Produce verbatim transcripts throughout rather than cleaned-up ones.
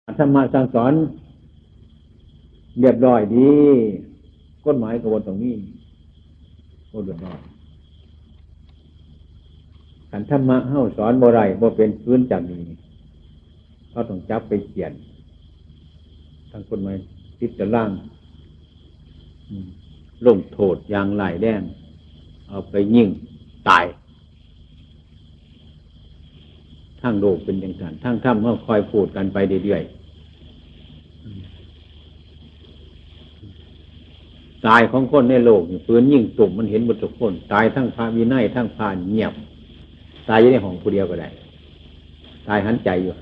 ธรรมะสั่งสอนเรียบร้อยดี กฎหมายก็บ่ต้องมี โอ้เดือดร้อน คันธรรมะเฮาสอนบ่ได้ บ่เป็น ปืนจากนี้ เขาต้องจับไปเฆี่ยน ทางกฎหมายติดตาราง อืม ลงโทษอย่างร้ายแรง เอาไปยิงตาย ทางโลกเป็นจั่งซั้น ทางธรรมเฮาคอยพูดกันไปเรื่อยๆ ตายของคนในโลกนี่ ปืนยิงตุ้มมันเห็นหมดทุกคน ตายทั้งพระวินัย ทั้งพระเงียบ ตายอยู่ในห้องผู้เดียวก็ได้ ตายหันใจอยู่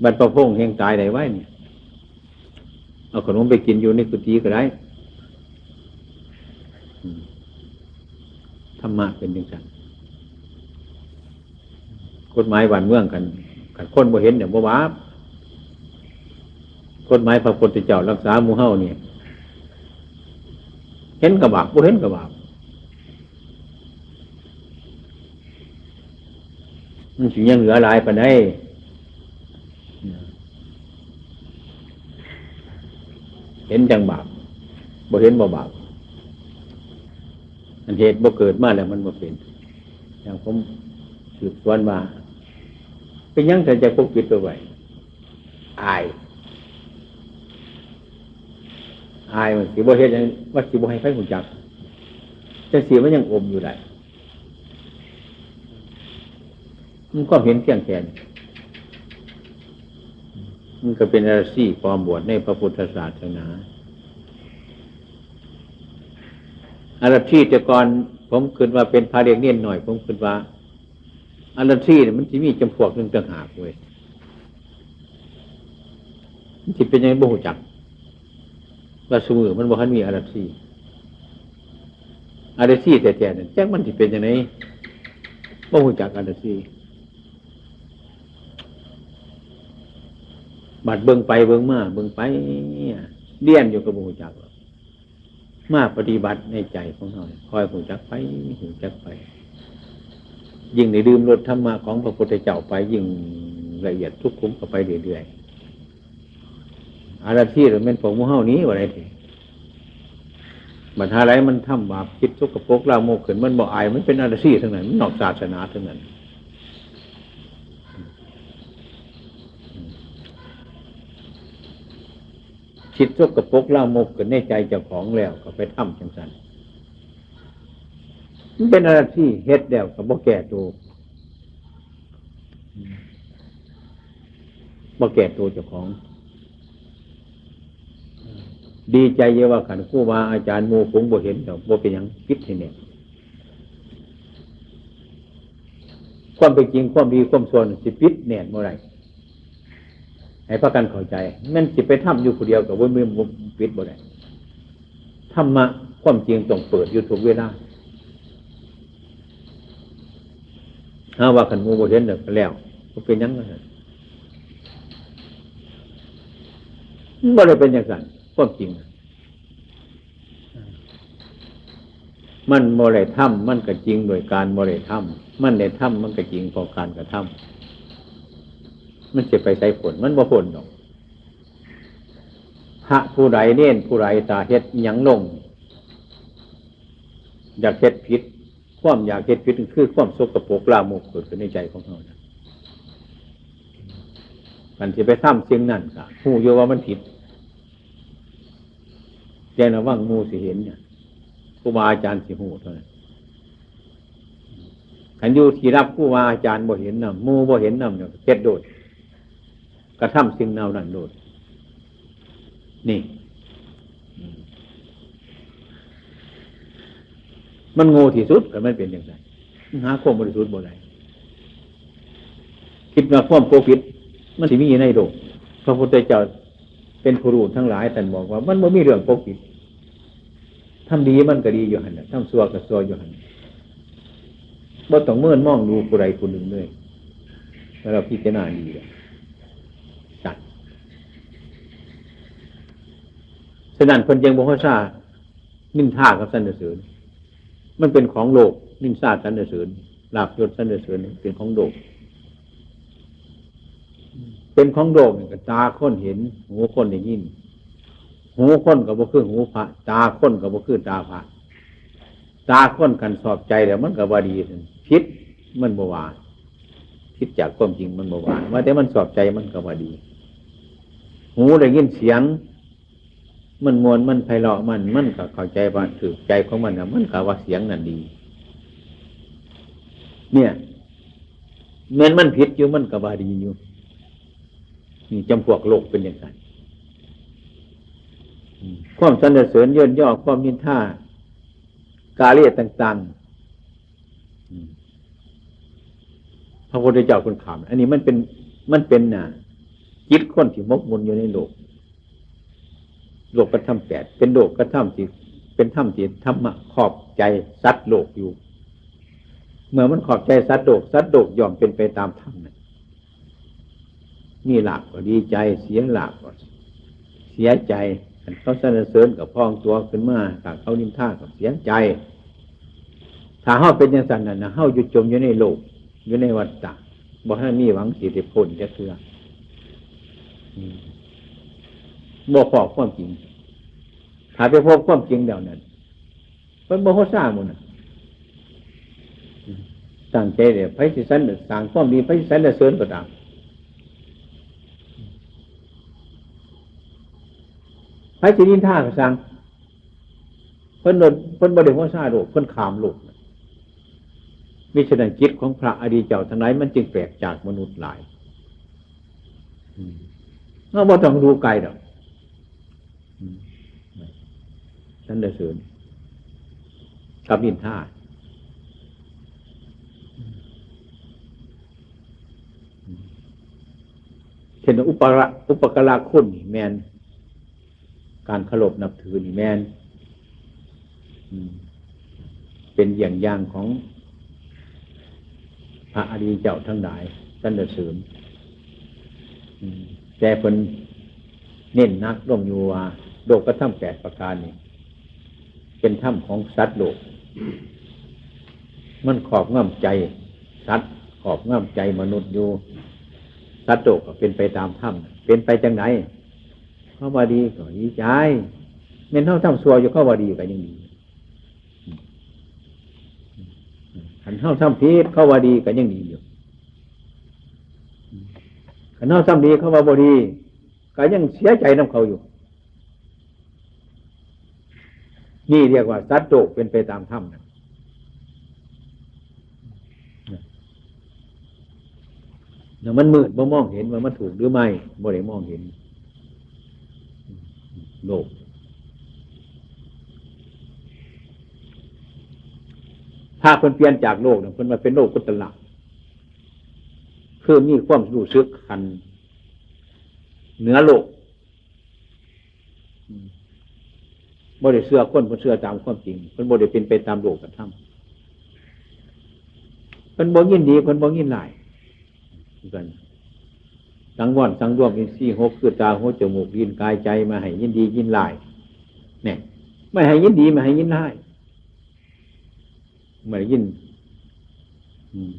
บัดพระพงษ์แห่งตายได้ไว้นี่ เอาขนมไปกินอยู่ในกุฏิก็ได้ อืม ธรรมะเป็นจั่งซั้น กฎหมายบ้านเมืองกัน คันคนบ่เห็นเนี่ยบ่บาป กฎหมายพระพุทธเจ้ารักษาหมู่เฮานี่ เห็นก็บาป บ่เห็นก็บาป มันสิยังเหลือหลายปานใด เห็นจั่งบาป บ่เห็นบ่บาป อันเหตุบ่เกิดมาแล้วมันบ่เป็น อย่างผมสืบสวนมา เป็นหยังแต่จะปกปิดตัวไว้ อาย อายมันสิบ่เฮ็ดหยัง ว่าสิบ่ให้ใครรู้จัก จั่งซี้มันยังอมอยู่ได้ มันความเห็นเพียงแค่นี้ มันก็เป็นอรชีความบวชในพระพุทธศาสนา อรชีแต่ก่อนผมคิดว่าเป็นพระเด็กเนนหน่อย ผมคิดว่า อรชีเนี่ยมันสิมีจำพวกหนึ่งต่างหากเว้ย มันสิเป็นยังไงบ่รู้จัก ว่าซุมื้อมันบ่ทันมีอรชี อรชีแท้ๆนั่น จักมันสิเป็นยังไง บ่รู้จักอรชี บัดเบิ่งไปเบิ่งมา เบิ่งไป เรียนอยู่ก็บ่รู้จักหรอก มาปฏิบัติในใจของเรา คอยรู้จักไป รู้จักไป ยิ่งได้ดื่มรสธรรมะของพระพุทธเจ้าไป ยิ่งละเอียดสุขุมเข้าไปเรื่อยๆ อรชีหรือแม่นพวกหมู่เฮานี้ว่าได้ที บัดหาไรมันทำบาปคิดสกปรกลามกขึ้น มันบ่อาย มันเป็นอรชีทั้งนั้น มันนอกศาสนาทั้งนั้น คิดสกปรกลามกขึ้นในใจเจ้าของแล้วก็ไปทำจั่งซั้น มันเป็นอรชีเฮ็ดแล้วก็บ่แก้ตัว บ่แก้ตัวเจ้าของ ดีใจเยอะว่าคันครูบาอาจารย์หมู่ฝูงบ่เห็นดอก บ่เป็นหยัง ปิดให้แน่น ความเป็นจริง ความดี ความชั่วนี่สิปิดแน่นบ่ได้ ให้พากันเข้าใจ แม่นสิไปทำอยู่ผู้เดียวก็บ่มี ปิดบ่ได้ ธรรมะความจริงต้องเปิดอยู่ทุกเวลา หาว่าคันหมู่บ่เห็นแล้วก็แล้ว บ่เป็นหยัง มันบ่ได้เป็นจั่งซั้น ความจริง มันบ่ได้ทำ มันก็จริงโดยการบ่ได้ทำ มันได้ทำ มันก็จริงเพราะการกระทำ มันสิไปไสพ้น มันบ่พ้นดอก พระผู้ใดเณรผู้ใดถ้าเฮ็ดอิหยังลง อยากเฮ็ดผิด ความอยากเฮ็ดผิดคือความสกปรกลามกเกิดขึ้นในใจของเฮานะ คันสิไปทำสิ่งนั้นก็ฮู้อยู่ว่ามันผิด แต่ระวังหมู่สิเห็นเนี่ย ครูบาอาจารย์สิฮู้เท่านั้น คันอยู่ที่ลับครูบาอาจารย์บ่เห็นนำ หมู่บ่เห็นนำเนี่ย เฮ็ดโลด กระทำสิ่งเหล่านั้นโลด นี่ อืม มันโง่ที่สุด คันมันเป็นจั่งซั้น มันหาความบริสุทธิ์บ่ได้ คิดว่าความปกปิด มันสิมีอยู่ในโลก พระพุทธเจ้าเป็นผู้รู้ทั้งหลาย ท่านบอกว่ามันบ่มีเรื่องปกปิด ทำดีมันก็ดีอยู่หั่นน่ะ ทำชั่วก็ชั่วอยู่หั่น บ่ต้องเมินมองดูผู้ใดผู้หนึ่งเลย แล้วเราพิจารณาดีแล้ว สัตว์ ฉะนั้นเพิ่นจึงบ่ฮู้ซานินทากับสรรเสริญ มันเป็นของโลก นินทาสรรเสริญ ลาภยศสรรเสริญเป็นของโลก เป็นของโลกนี่ก็ตาคนเห็น หูคนได้ยิน หูคนก็บ่คือหูพระ ตาคนก็บ่คือตาพระ ตาคนคันชอบใจแล้วมันก็ว่าดี ผิดมันบ่ว่า ผิดจากความจริงมันบ่ว่า ว่าแต่มันชอบใจมันก็ว่าดี หูได้ยินเสียง มันม่วนมันไพเราะมัน มันก็เข้าใจว่าถูกใจของมันน่ะ มันก็ว่าเสียงนั่นดี เนี่ย แม้นมันผิดอยู่มันก็ว่าดีอยู่ นี่จำพวกโลกเป็นอย่างนั้น อืม ความสรรเสริญเยินยอ ความนินทา กาเล่ต่างๆ อืม พระพุทธเจ้าคุณขาม อันนี้มันเป็น มันเป็นน่ะ จิตคนที่หมกมุ่นอยู่ในโลก โลกธรรมแปด เป็นโลกธรรมที่ เป็นธรรมที่ธรรมะขอบใจสัตว์โลกอยู่ เมื่อมันขอบใจสัตว์โลก สัตว์โลกย่อมเป็นไปตามธรรมน่ะ มีลาภก็ดีใจ เสียลาภก็เสียใจ คันเขาสรรเสริญก็พองตัวขึ้นมา ถ้าเขานินทาก็เสียใจ ถ้าเฮาเป็นจังซั่นน่ะนะ เฮาอยู่จมอยู่ในโลก อยู่ในวัฏฏะ บ่ทันมีหวังสิได้พ้นจักเทื่อ อืม บ่พ้อความจริง ถ้าไปพบความจริงแล้วนั่น เพิ่นบ่โฮซาหมู่น่ะ ตั้งใจเด้อ ไผสิสรรสร้างความดี ไผสิสรรเสริญก็ตาม ไผสินินทาก็ช่าง เพิ่นบ่ เพิ่นบ่ได้โฮซาโลก เพิ่นข้ามโลก มิฉะนั้นจิตของพระอริยเจ้าทั้งหลายมันจึงแปลกจากมนุษย์หลาย อืม เราบ่ต้องดูไกลดอก อืม สรรเสริญกับนินทา เช่นอุปการะ อุปการะคุณนี่แม่น การเคารพนับถือนี่แม่น อืม เป็นอย่างอย่างของพระอริยเจ้าทั้งหลายสรรเสริญ อืม แต่เพิ่นเน้นหนักลงอยู่ว่า โลกธรรมแปดประการนี่ เป็นธรรมของสัตว์โลก มันครอบงำใจสัตว์ ครอบงำใจมนุษย์อยู่ สัตว์โลกก็เป็นไปตามธรรม เป็นไปจังได เขาว่าดีก็ดีใจ แม่นเฮาทำชั่วอยู่ เขาว่าดีก็ยังดี คันเฮาทำผิด เขาว่าดีก็ยังดีอยู่ คันเฮาทำดี เขาว่าบ่ดี ก็ยังเสียใจนำเขาอยู่ นี่เรียกว่าสัตว์โลกเป็นไปตามธรรมนะ แล้วมันมืดบ่มองเห็นว่ามันถูกหรือไม่ บ่ได้มองเห็น โลก ถ้าเพิ่นเปลี่ยนจากโลกเนี่ย เพิ่นมาเป็นโลกุตตระ คือมีความรู้สึกขั้นเหนือโลก อืม บ่ได้เชื่อคน เพิ่นเชื่อตามความจริง เพิ่นบ่ได้เป็นไปตามโลกธรรม เพิ่นบ่ยินดี เพิ่นบ่ยินร้าย คือกัน สังวรสังรวมอินทรีย์หก คือตา หู จมูก ลิ้น กาย ใจ บ่ให้ยินดียินร้าย เนี่ย บ่ให้ยินดี บ่ให้ยินร้าย บ่ได้ยิน อืม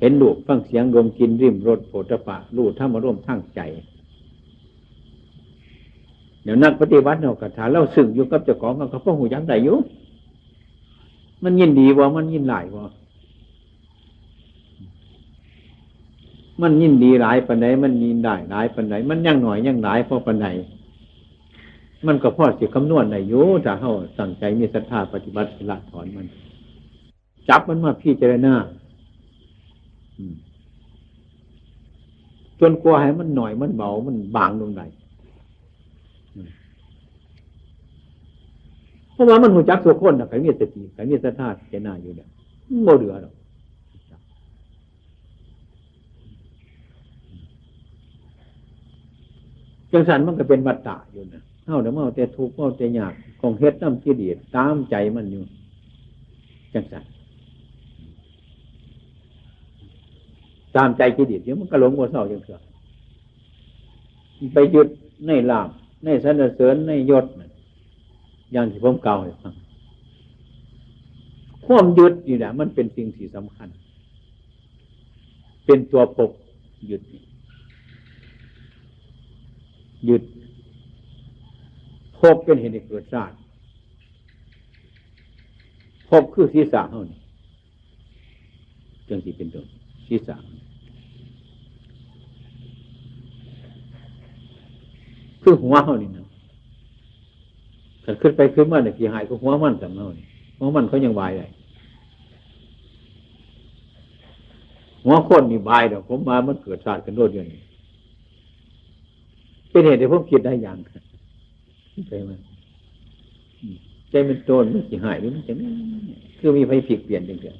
เห็นรูป ฟังเสียง ดมกลิ่น ลิ้มรส โผฏฐัพพะ รู้ธรรมารมณ์ทางใจ เดี๋ยวนักปฏิบัติเฮาก็ ถ้าลาวซึ่งอยู่กับเจ้าของ เฮาก็พอรู้จักได้อยู่ มันยินดีบ่ มันยินร้ายบ่ มันยินดีหลายปานใด มันยินร้ายหลายปานใด มันยังน้อยยังหลายพอปานใด มันก็พอสิคำนวณได้อยู่ ถ้าเฮาตั้งใจมีศรัทธาปฏิบัติละถอนมัน จับมันมาพิจารณา อืม จนกว่าให้มันน้อย มันเบา มันบางลงได้ อืม เพราะว่ามันรู้จักทุกคนน่ะ ใครมีสติ ใครมีศรัทธาพิจารณาอยู่เนี่ย มันบ่เหลือดอก จังซั่นมันก็เป็นวัฏฏะอยู่นะ เฮาน่ะมาเอาแต่ทุกข์ มาเอาแต่ยาก ของเฮ็ดนำกิเลส ตามใจมันอยู่ จังซั่น ตามใจกิเลสอยู่ มันก็หลงบ่เซาจังเทื่อ ไปยึดในลาภ ในสรรเสริญ ในยศน่ะ อย่างที่ผมกล่าวให้ฟัง ความยึดนี่แหละ มันเป็นสิ่งที่สำคัญ เป็นตัวปก ยึดนี่ ยึด ภพเป็นเหตุให้เกิดชาติ ภพคือศีรษะเฮานี่ จังสิเป็นต้น ศีรษะ คือหัวเฮานี่นะ คันคิดไปคิดมาเนี่ย ขี้หายก็หัวมันสำเฮานี่ หัวมันเขายังบายได้ หัวคนนี่บายดอก ผมว่ามันเกิดชาติขึ้นโลดอยู่นี่ เป็นเหตุให้ผมคิดได้อย่าง ใช่ไหม อืม ใจมันโตนมันขี้หายหรือมันจะ คือมีไผพลิกเปลี่ยนจังเทื่อ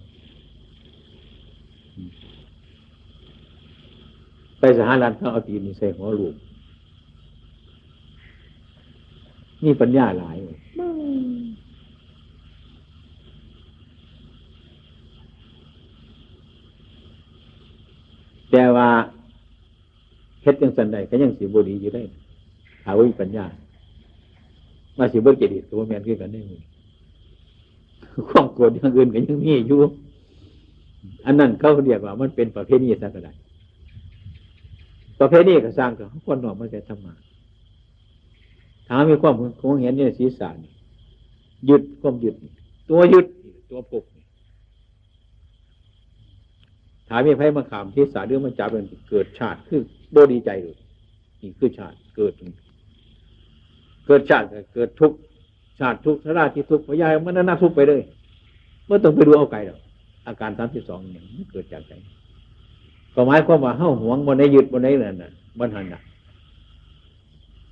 อืม ไปสหรัฐเขาเอาตีนนี่ใส่หัวลูก มีปัญญาหลาย แต่ว่า เฮ็ดจังซั่นได้ก็ยังสิบ่ดีอยู่เด้ ถ้าบ่มีปัญญา ว่าสิเบิดกิเลสก็บ่แม่นคือกันเด้ ความโกรธอย่างอื่นก็ยังมีอยู่ อันนั้นเขาเรียกว่ามันเป็นประเพณีซะก็ได้ ประเพณีก็สร้างก็ควรน้อมมาใส่ธรรมะ ถ้ามีความหวงเห็นในศีรษะนี่ ยึด ความยึดนี่ ตัวยึดนี่ ตัวภพนี่ ถ้ามีไผมาข้ามศีรษะหรือมาจับมันเกิดชาติคือบ่ดีใจเลย นี่คือชาติเกิด เกิดชาติก็เกิดทุกข์ ชาติทุกข์ ชราที่ทุกข์ พยาธิมรณะทุกข์ไปเลย บ่ต้องไปดูเอาไกลดอก อาการสามสิบสองเนี่ยมันเกิดจากใจ ก็หมายความว่าเฮาหวงบ่ได้ยึดบ่ได้นั่นน่ะ บ่หันน่ะ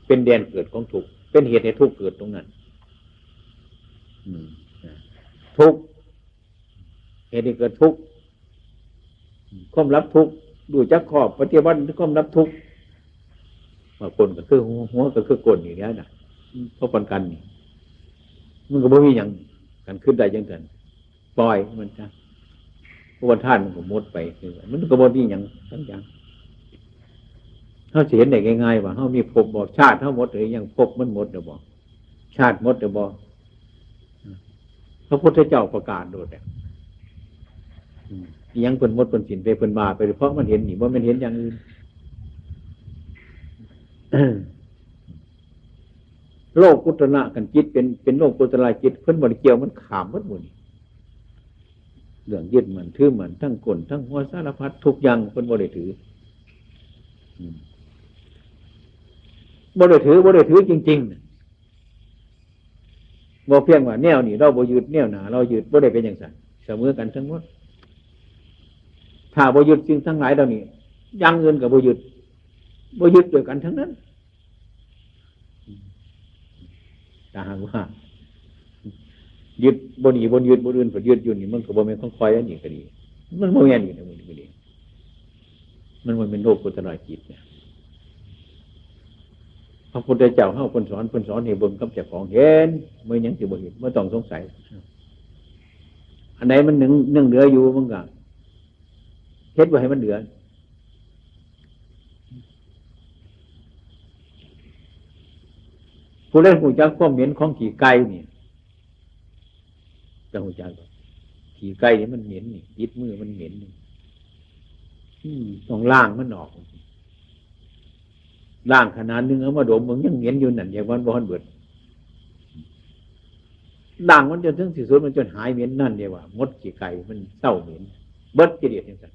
เป็นแดนเกิดของทุกข์ เป็นเหตุให้ทุกข์เกิดตรงนั้น อืม ทุกข์ เหตุให้เกิดทุกข์ ความรับทุกข์ รู้จักข้อปฏิบัติความรับทุกข์ ว่าก้นก็คือหัว หัวก็คือก้นอยู่แล้วน่ะ เพราะปานกันนี่ มันก็บ่มีหยัง กันคิดได้จังซั่น ปล่อยมันซะ เพราะว่าธาตุมันก็หมดไป คือมันก็บ่มีหยังสักอย่าง เฮาสิเห็นได้ง่ายๆ ว่าเฮามีภพบ่ ชาติเฮาหมดหรือยัง ภพมันหมดหรือบ่ ชาติหมดหรือบ่ พระพุทธเจ้าประกาศโลดอะ อืม อิหยังเพิ่นหมดเพิ่นสิ้นไป เพิ่นว่าไป เพราะมันเห็นนี่ บ่แม่นเห็นอย่างอื่น โลกุตระกันจิตเป็น เป็นโลกุตระจิต เพิ่นบ่ได้เกี่ยว มันข้ามหมดหมู่นี่ เรื่องยึดมั่นถือมั่น ทั้งก้นทั้งหัว สารพัดทุกอย่างเพิ่นบ่ได้ถือ อืม บ่ได้ถือ บ่ได้ถือจริงๆ น่ะ บ่เพียงว่าแนวนี้เราบ่ยึด แนวหน้าเรายึด บ่ได้เป็นจังซั่น เสมอกันทั้งหมด ถ้าบ่ยึดสิ่งทั้งหลายเหล่านี้ อย่างอื่นก็บ่ยึด บ่ยึดด้วยกันทั้งนั้น ถ้าหากว่า ยึดบ่นี่บ่ยึดบ่อื่นบ่ยึดอยู่นี่ มันก็บ่แม่นของข้อย อันนี้ก็ดี มันบ่แม่นอีกนะ มันก็ดี มันบ่แม่นโลกุตระจิตเนี่ย พระพุทธเจ้าเฮาเพิ่นสอน เพิ่นสอนให้เบิ่งกับเจ้าของเห็น มันยังสิบ่เห็น บ่ต้องสงสัย อันใดมันยัง ยังเหลืออยู่ มันก็เฮ็ดบ่ให้มันเหลือ ผู้ใดรู้จักความเหม็นของขี้ไก่นี่ จะรู้จักบ่ ขี้ไก่นี่มันเหม็นนี่ ติดมือมันเหม็นนี่ อืม ต้องล้างมันออก ล้างขนาดหนึ่งเอามาดม มันยังเหม็นอยู่นั่น อย่างมันบ่ทันเบิด ล้างมันจนถึงที่สุด มันจนหายเหม็นนั่นเรียกว่า หมดขี้ไก่ มันเศร้าเหม็น เบิดกิเลสจังซั่น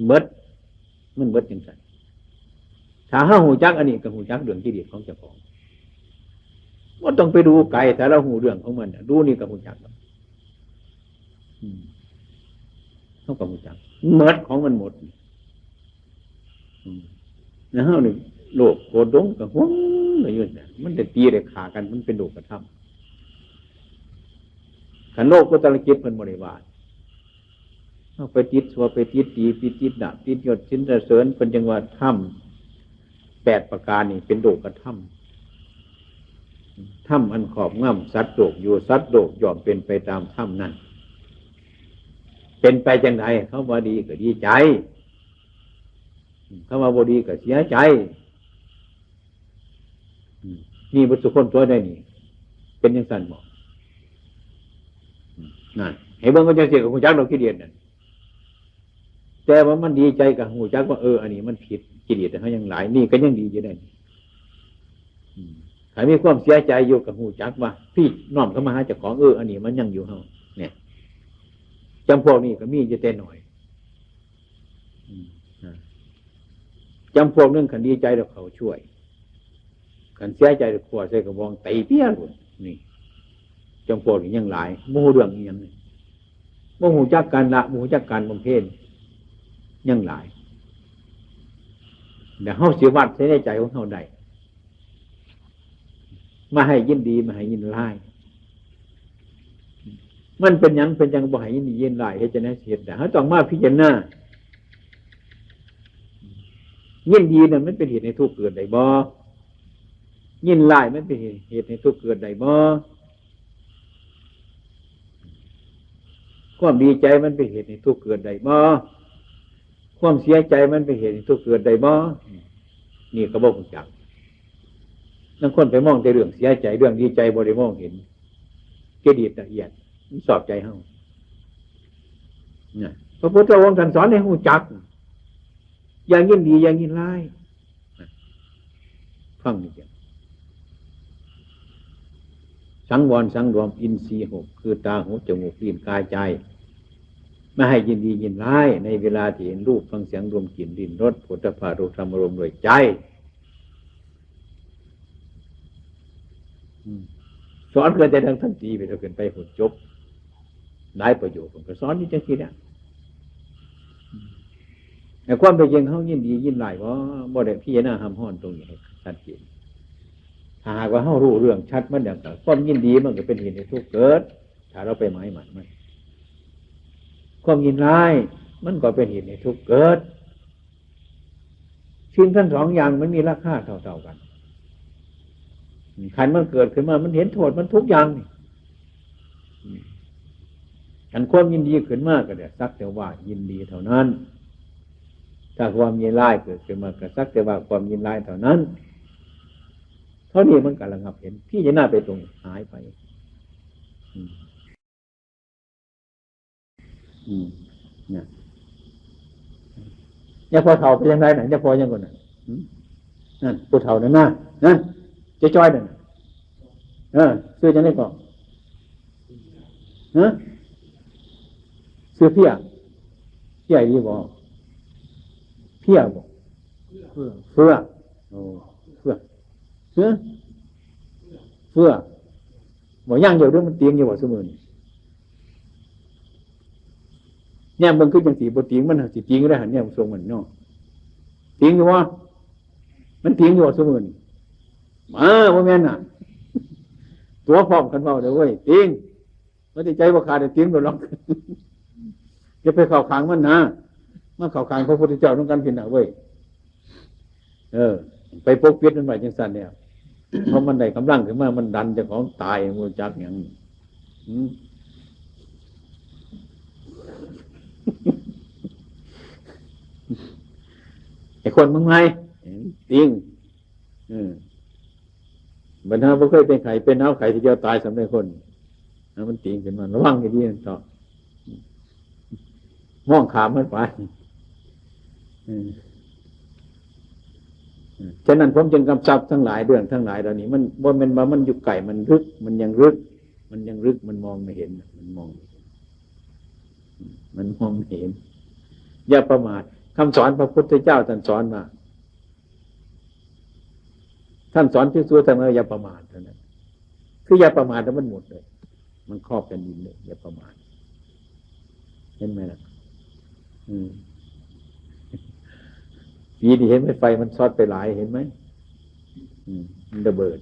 หมด มันหมดจังซั่น ถ้าเฮารู้จักอันนี้ ก็รู้จักเรื่องกิเลสของเจ้าของ บ่ต้องไปดูไกล ถ้าเรารู้เรื่องของมันน่ะ ดูนี่ก็รู้จักแล้ว อืม เฮาก็รู้จัก หมดของมันหมด อืม แล้วเฮานี่ โลภโกรธหลงก็หวงเลยอยู่น่ะ มันได้ตีได้ฆ่ากัน มันเป็นโลกธรรม คันโลกุตระจิตเพิ่นบ่ได้ว่า เฮาไปติดชั่ว ไปติดดี ไปติดลาภ ติดยศสรรเสริญ เพิ่นจึงว่าธรรมแปดประการนี่เป็นโลกธรรม ธรรมอันครอบงำสัตว์โลกอยู่ สัตว์โลกย่อมเป็นไปตามธรรมนั้น เป็นไปจังใด เขาว่าดีก็ดีใจ เขาว่าบ่ดีก็เสียใจ อืม นี่บ่สุคนตัวใดนี่ เป็นจังซั่นบ่ อืม นั่น ให้เบิ่งก็จังซี่ก็ฮู้จักดอกกิเลสนั่น แต่ว่ามันดีใจก็ฮู้จักว่า เออ อันนี้มันผิด กิเลสเฮายังหลาย นี่ก็ยังดีอยู่ได้ อืม ถ้ามีความเสียใจอยู่ก็ฮู้จักว่า พี่น้อมเข้ามาหาเจ้าของ เออ อันนี้มันยังอยู่เฮา เนี่ย จำพวกนี้ก็มีอยู่แต่น้อย อืม นะ จำพวกหนึ่งคันดีใจแล้วเขาช่วย คันเสียใจแล้วขว้าใส่กระบองตีเปี้ยเลย นี่ จำพวกนี้ยังหลาย บ่ฮู้เรื่องอีหยังเลย บ่ฮู้จักการละ บ่ฮู้จักการบำเพ็ญ ยังหลาย แต่เฮาสิวัดใส่ในใจของเฮาได้ มาให้ยินดี มาให้ยินร้าย มันเป็นหยัง เป็นจังบ่ให้ยินดียินร้าย เฮ็ดจังได๋สิเฮ็ดได้ เฮาต้องมาพิจารณา ยินดีนั่นมันเป็นเหตุให้ทุกข์เกิดได้บ่ ยินร้ายมันเป็นเหตุให้ทุกข์เกิดได้บ่ ความดีใจมันเป็นเหตุให้ทุกข์เกิดได้บ่ ความเสียใจมันเป็นเหตุให้ทุกข์เกิดได้บ่ นี่ก็บ่ฮู้จัก ลางคนไปมองแต่เรื่องเสียใจ เรื่องดีใจบ่ได้มองเห็น กิเลสละเอียด มันสอบใจเฮา นะ พระพุทธองค์ท่านสอนให้ฮู้จัก อย่ายินดี อย่ายินร้าย ฟังนี่จ้ะ สังวรสังรวมอินทรีย์หก คือตา หู จมูก ลิ้น กาย ใจ ไม่ให้ยินดียินร้าย ในเวลาที่เห็นรูป ฟังเสียง ดมกลิ่น ลิ้มรส โผฏฐัพพะ รู้ธรรมารมณ์ด้วยใจ อืม สอนเกินแต่ทั้งทันทีไป เราขึ้นไปผลจบ หลายประโยค ผมก็สอนอยู่จังซี่แหละ อืม แต่ความเป็นจริงเฮายินดียินร้ายบ่ บ่ได้พิจารณาห้ามฮ้อนตรงนี้ให้ชัดเจน ถ้าหากว่าเฮารู้เรื่องชัดมันแล้วก็ ความยินดีมันก็เป็นเหตุให้ทุกข์เกิด ถ้าเราไปหมายมั่นมัน ความยินร้ายมันก็เป็นเหตุให้ทุกข์เกิด สิ่งทั้งสองอย่างมันมีราคาเท่าๆกัน คันมันเกิดขึ้นมา มันเห็นโทษมันทุกอย่างนี่ คันความยินดีขึ้นมาก็เดี๋ยวสักแต่ว่ายินดีเท่านั้น ถ้าความยินร้ายเกิดขึ้นมาก็สักแต่ว่าความยินร้ายเท่านั้น เท่านี้มันก็ระงับเห็น พิจารณาไปตรงหายไป อืม อืม นะ เนี่ยพอเฒ่าไปยังไงน่ะ เนี่ยพอยังก่อนน่ะ อืม นั่น ผู้เฒ่านั่นน่ะ นั่น เจ๊จ้อยนั่นน่ะ เออ ชื่อจังได๋ก่อ ฮะ ชื่อเพีย เพียอีหลีบ่ เพียบ่ เฟื่อ เฟื่อ โอ้ เฟื่อ เฟื่อ เฟื่อ บ่ ยังอยู่เด้อ มันติงอยู่บ่ซุมื้อนี้ แนมเบิ่งคือจังสิบ่ติง มันสิติงอยู่ได้หั่น แนมทรงมันเนาะ ติงอยู่บ่ มันติงอยู่บ่ซุมื้อนี้ มา บ่แม่นน่ะ ตั๋วพร้อมกันเว้าเด้อเว้ย ติง บ่ได้ใจบ่ขาด ติงโลดหรอก อย่าไปเข้าข้างมันนะ มาเข้าข้างพระพุทธเจ้านำกันพี้น่ะเว้ย เออ ไปปกปิดมันไว้จังซั่นเนี่ย เพราะมันได้กำลังขึ้นมา มันดันเจ้าของตาย บ่รู้จักหยัง อืม ไอ้คนเมืองใหม่ ติง เออ บรรดาบ่เคยเป็นไข้เป็นหนาว ไข้ทีเดียวตายสำเร็จคน แล้วมันติงขึ้นมา ระวังให้ดีนั่นเถาะ มองข้ามมันไป อืม อืม ฉะนั้นผมจึงกำชับทั้งหลาย เรื่องทั้งหลายเหล่านี้ มันบ่แม่นว่ามันอยู่ไกล มันลึก มันยังลึก มันยังลึก มันมองไม่เห็น มันมองไม่เห็น มันมองไม่เห็น อย่าประมาท คำสอนพระพุทธเจ้าท่านสอนว่า ท่านสอนภิกษุท่านว่าอย่าประมาทเท่านั้น คืออย่าประมาทแล้วมันหมดเลย มันครอบแผ่นดินเลย อย่าประมาท เห็นไหมล่ะ อืม ปีนี้เห็นไหม ไฟมันช็อตไปหลาย เห็นไหม อืม มันระเบิด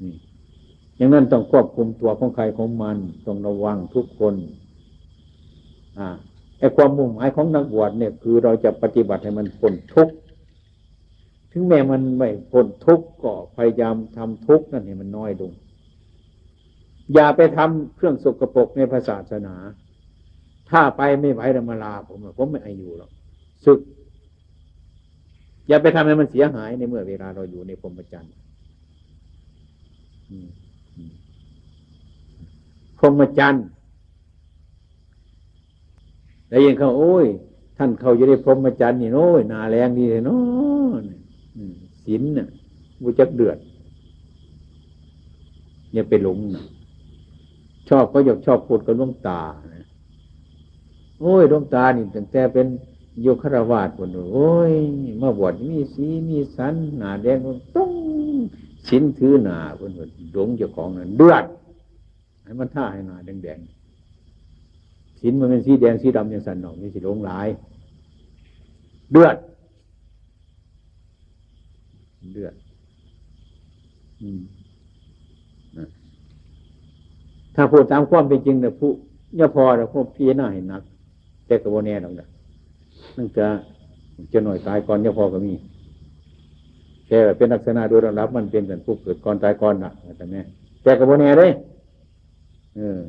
นี่ อย่างนั้นต้องควบคุมตัวของใครของมัน ต้องระวังทุกคน อ่า ไอ้ความมุ่งหมายของนักบวชเนี่ย คือเราจะปฏิบัติให้มันพ้นทุกข์ ถึงแม้มันไม่พ้นทุกข์ ก็พยายามทำทุกข์นั่นให้มันน้อยลง อย่าไปทำเครื่องสกปรกในพระศาสนา ถ้าไปไม่ไหวแล้วมาลาผมอะ ผมไม่ให้อยู่หรอก สึก อย่าไปทำให้มันเสียหายในเมื่อเวลาเราอยู่ในพรหมจรรย์ อืม อืม พรหมจรรย์ ได้ยินเขา โอ้ย ท่านเข้าอยู่ในพรหมจรรย์นี่ โอ้ย หน้าแรงดีเลยเนาะ อืม ศีลน่ะ บ่จักเดือด อย่าไปหลงนะ ชอบ เขาอยากชอบพูดกับหลวงตานะ โอ้ย หลวงตานี่ตั้งแต่เป็นอยู่ฆราวาสพุ้น โอ้ย มาบวชมีสีมีสัน หน้าแดงตุ้ง ศีลถือหน้าพุ้น หลงเจ้าของนั่น เดือด ให้มันทาให้หน้าแดงๆ ศีลมันเป็นสีแดงสีดำจังซั่นเนาะ มันสิหลงหลาย เดือด เดือด อืม นะ ถ้าพูดตามความเป็นจริงเนี่ย ผู้ ยาพอเนี่ย พวกพิจารณาให้หนัก แต่ก็บ่แน่ดอกนะ นั่นจะ จะหน่อยตายก่อนยาพอก็มี แต่เป็นลักษณะโดยรวมมันเป็นกัน ผู้เกิดก่อนตายก่อนน่ะ แต่แม่ แต่ก็บ่แน่เด้ เออ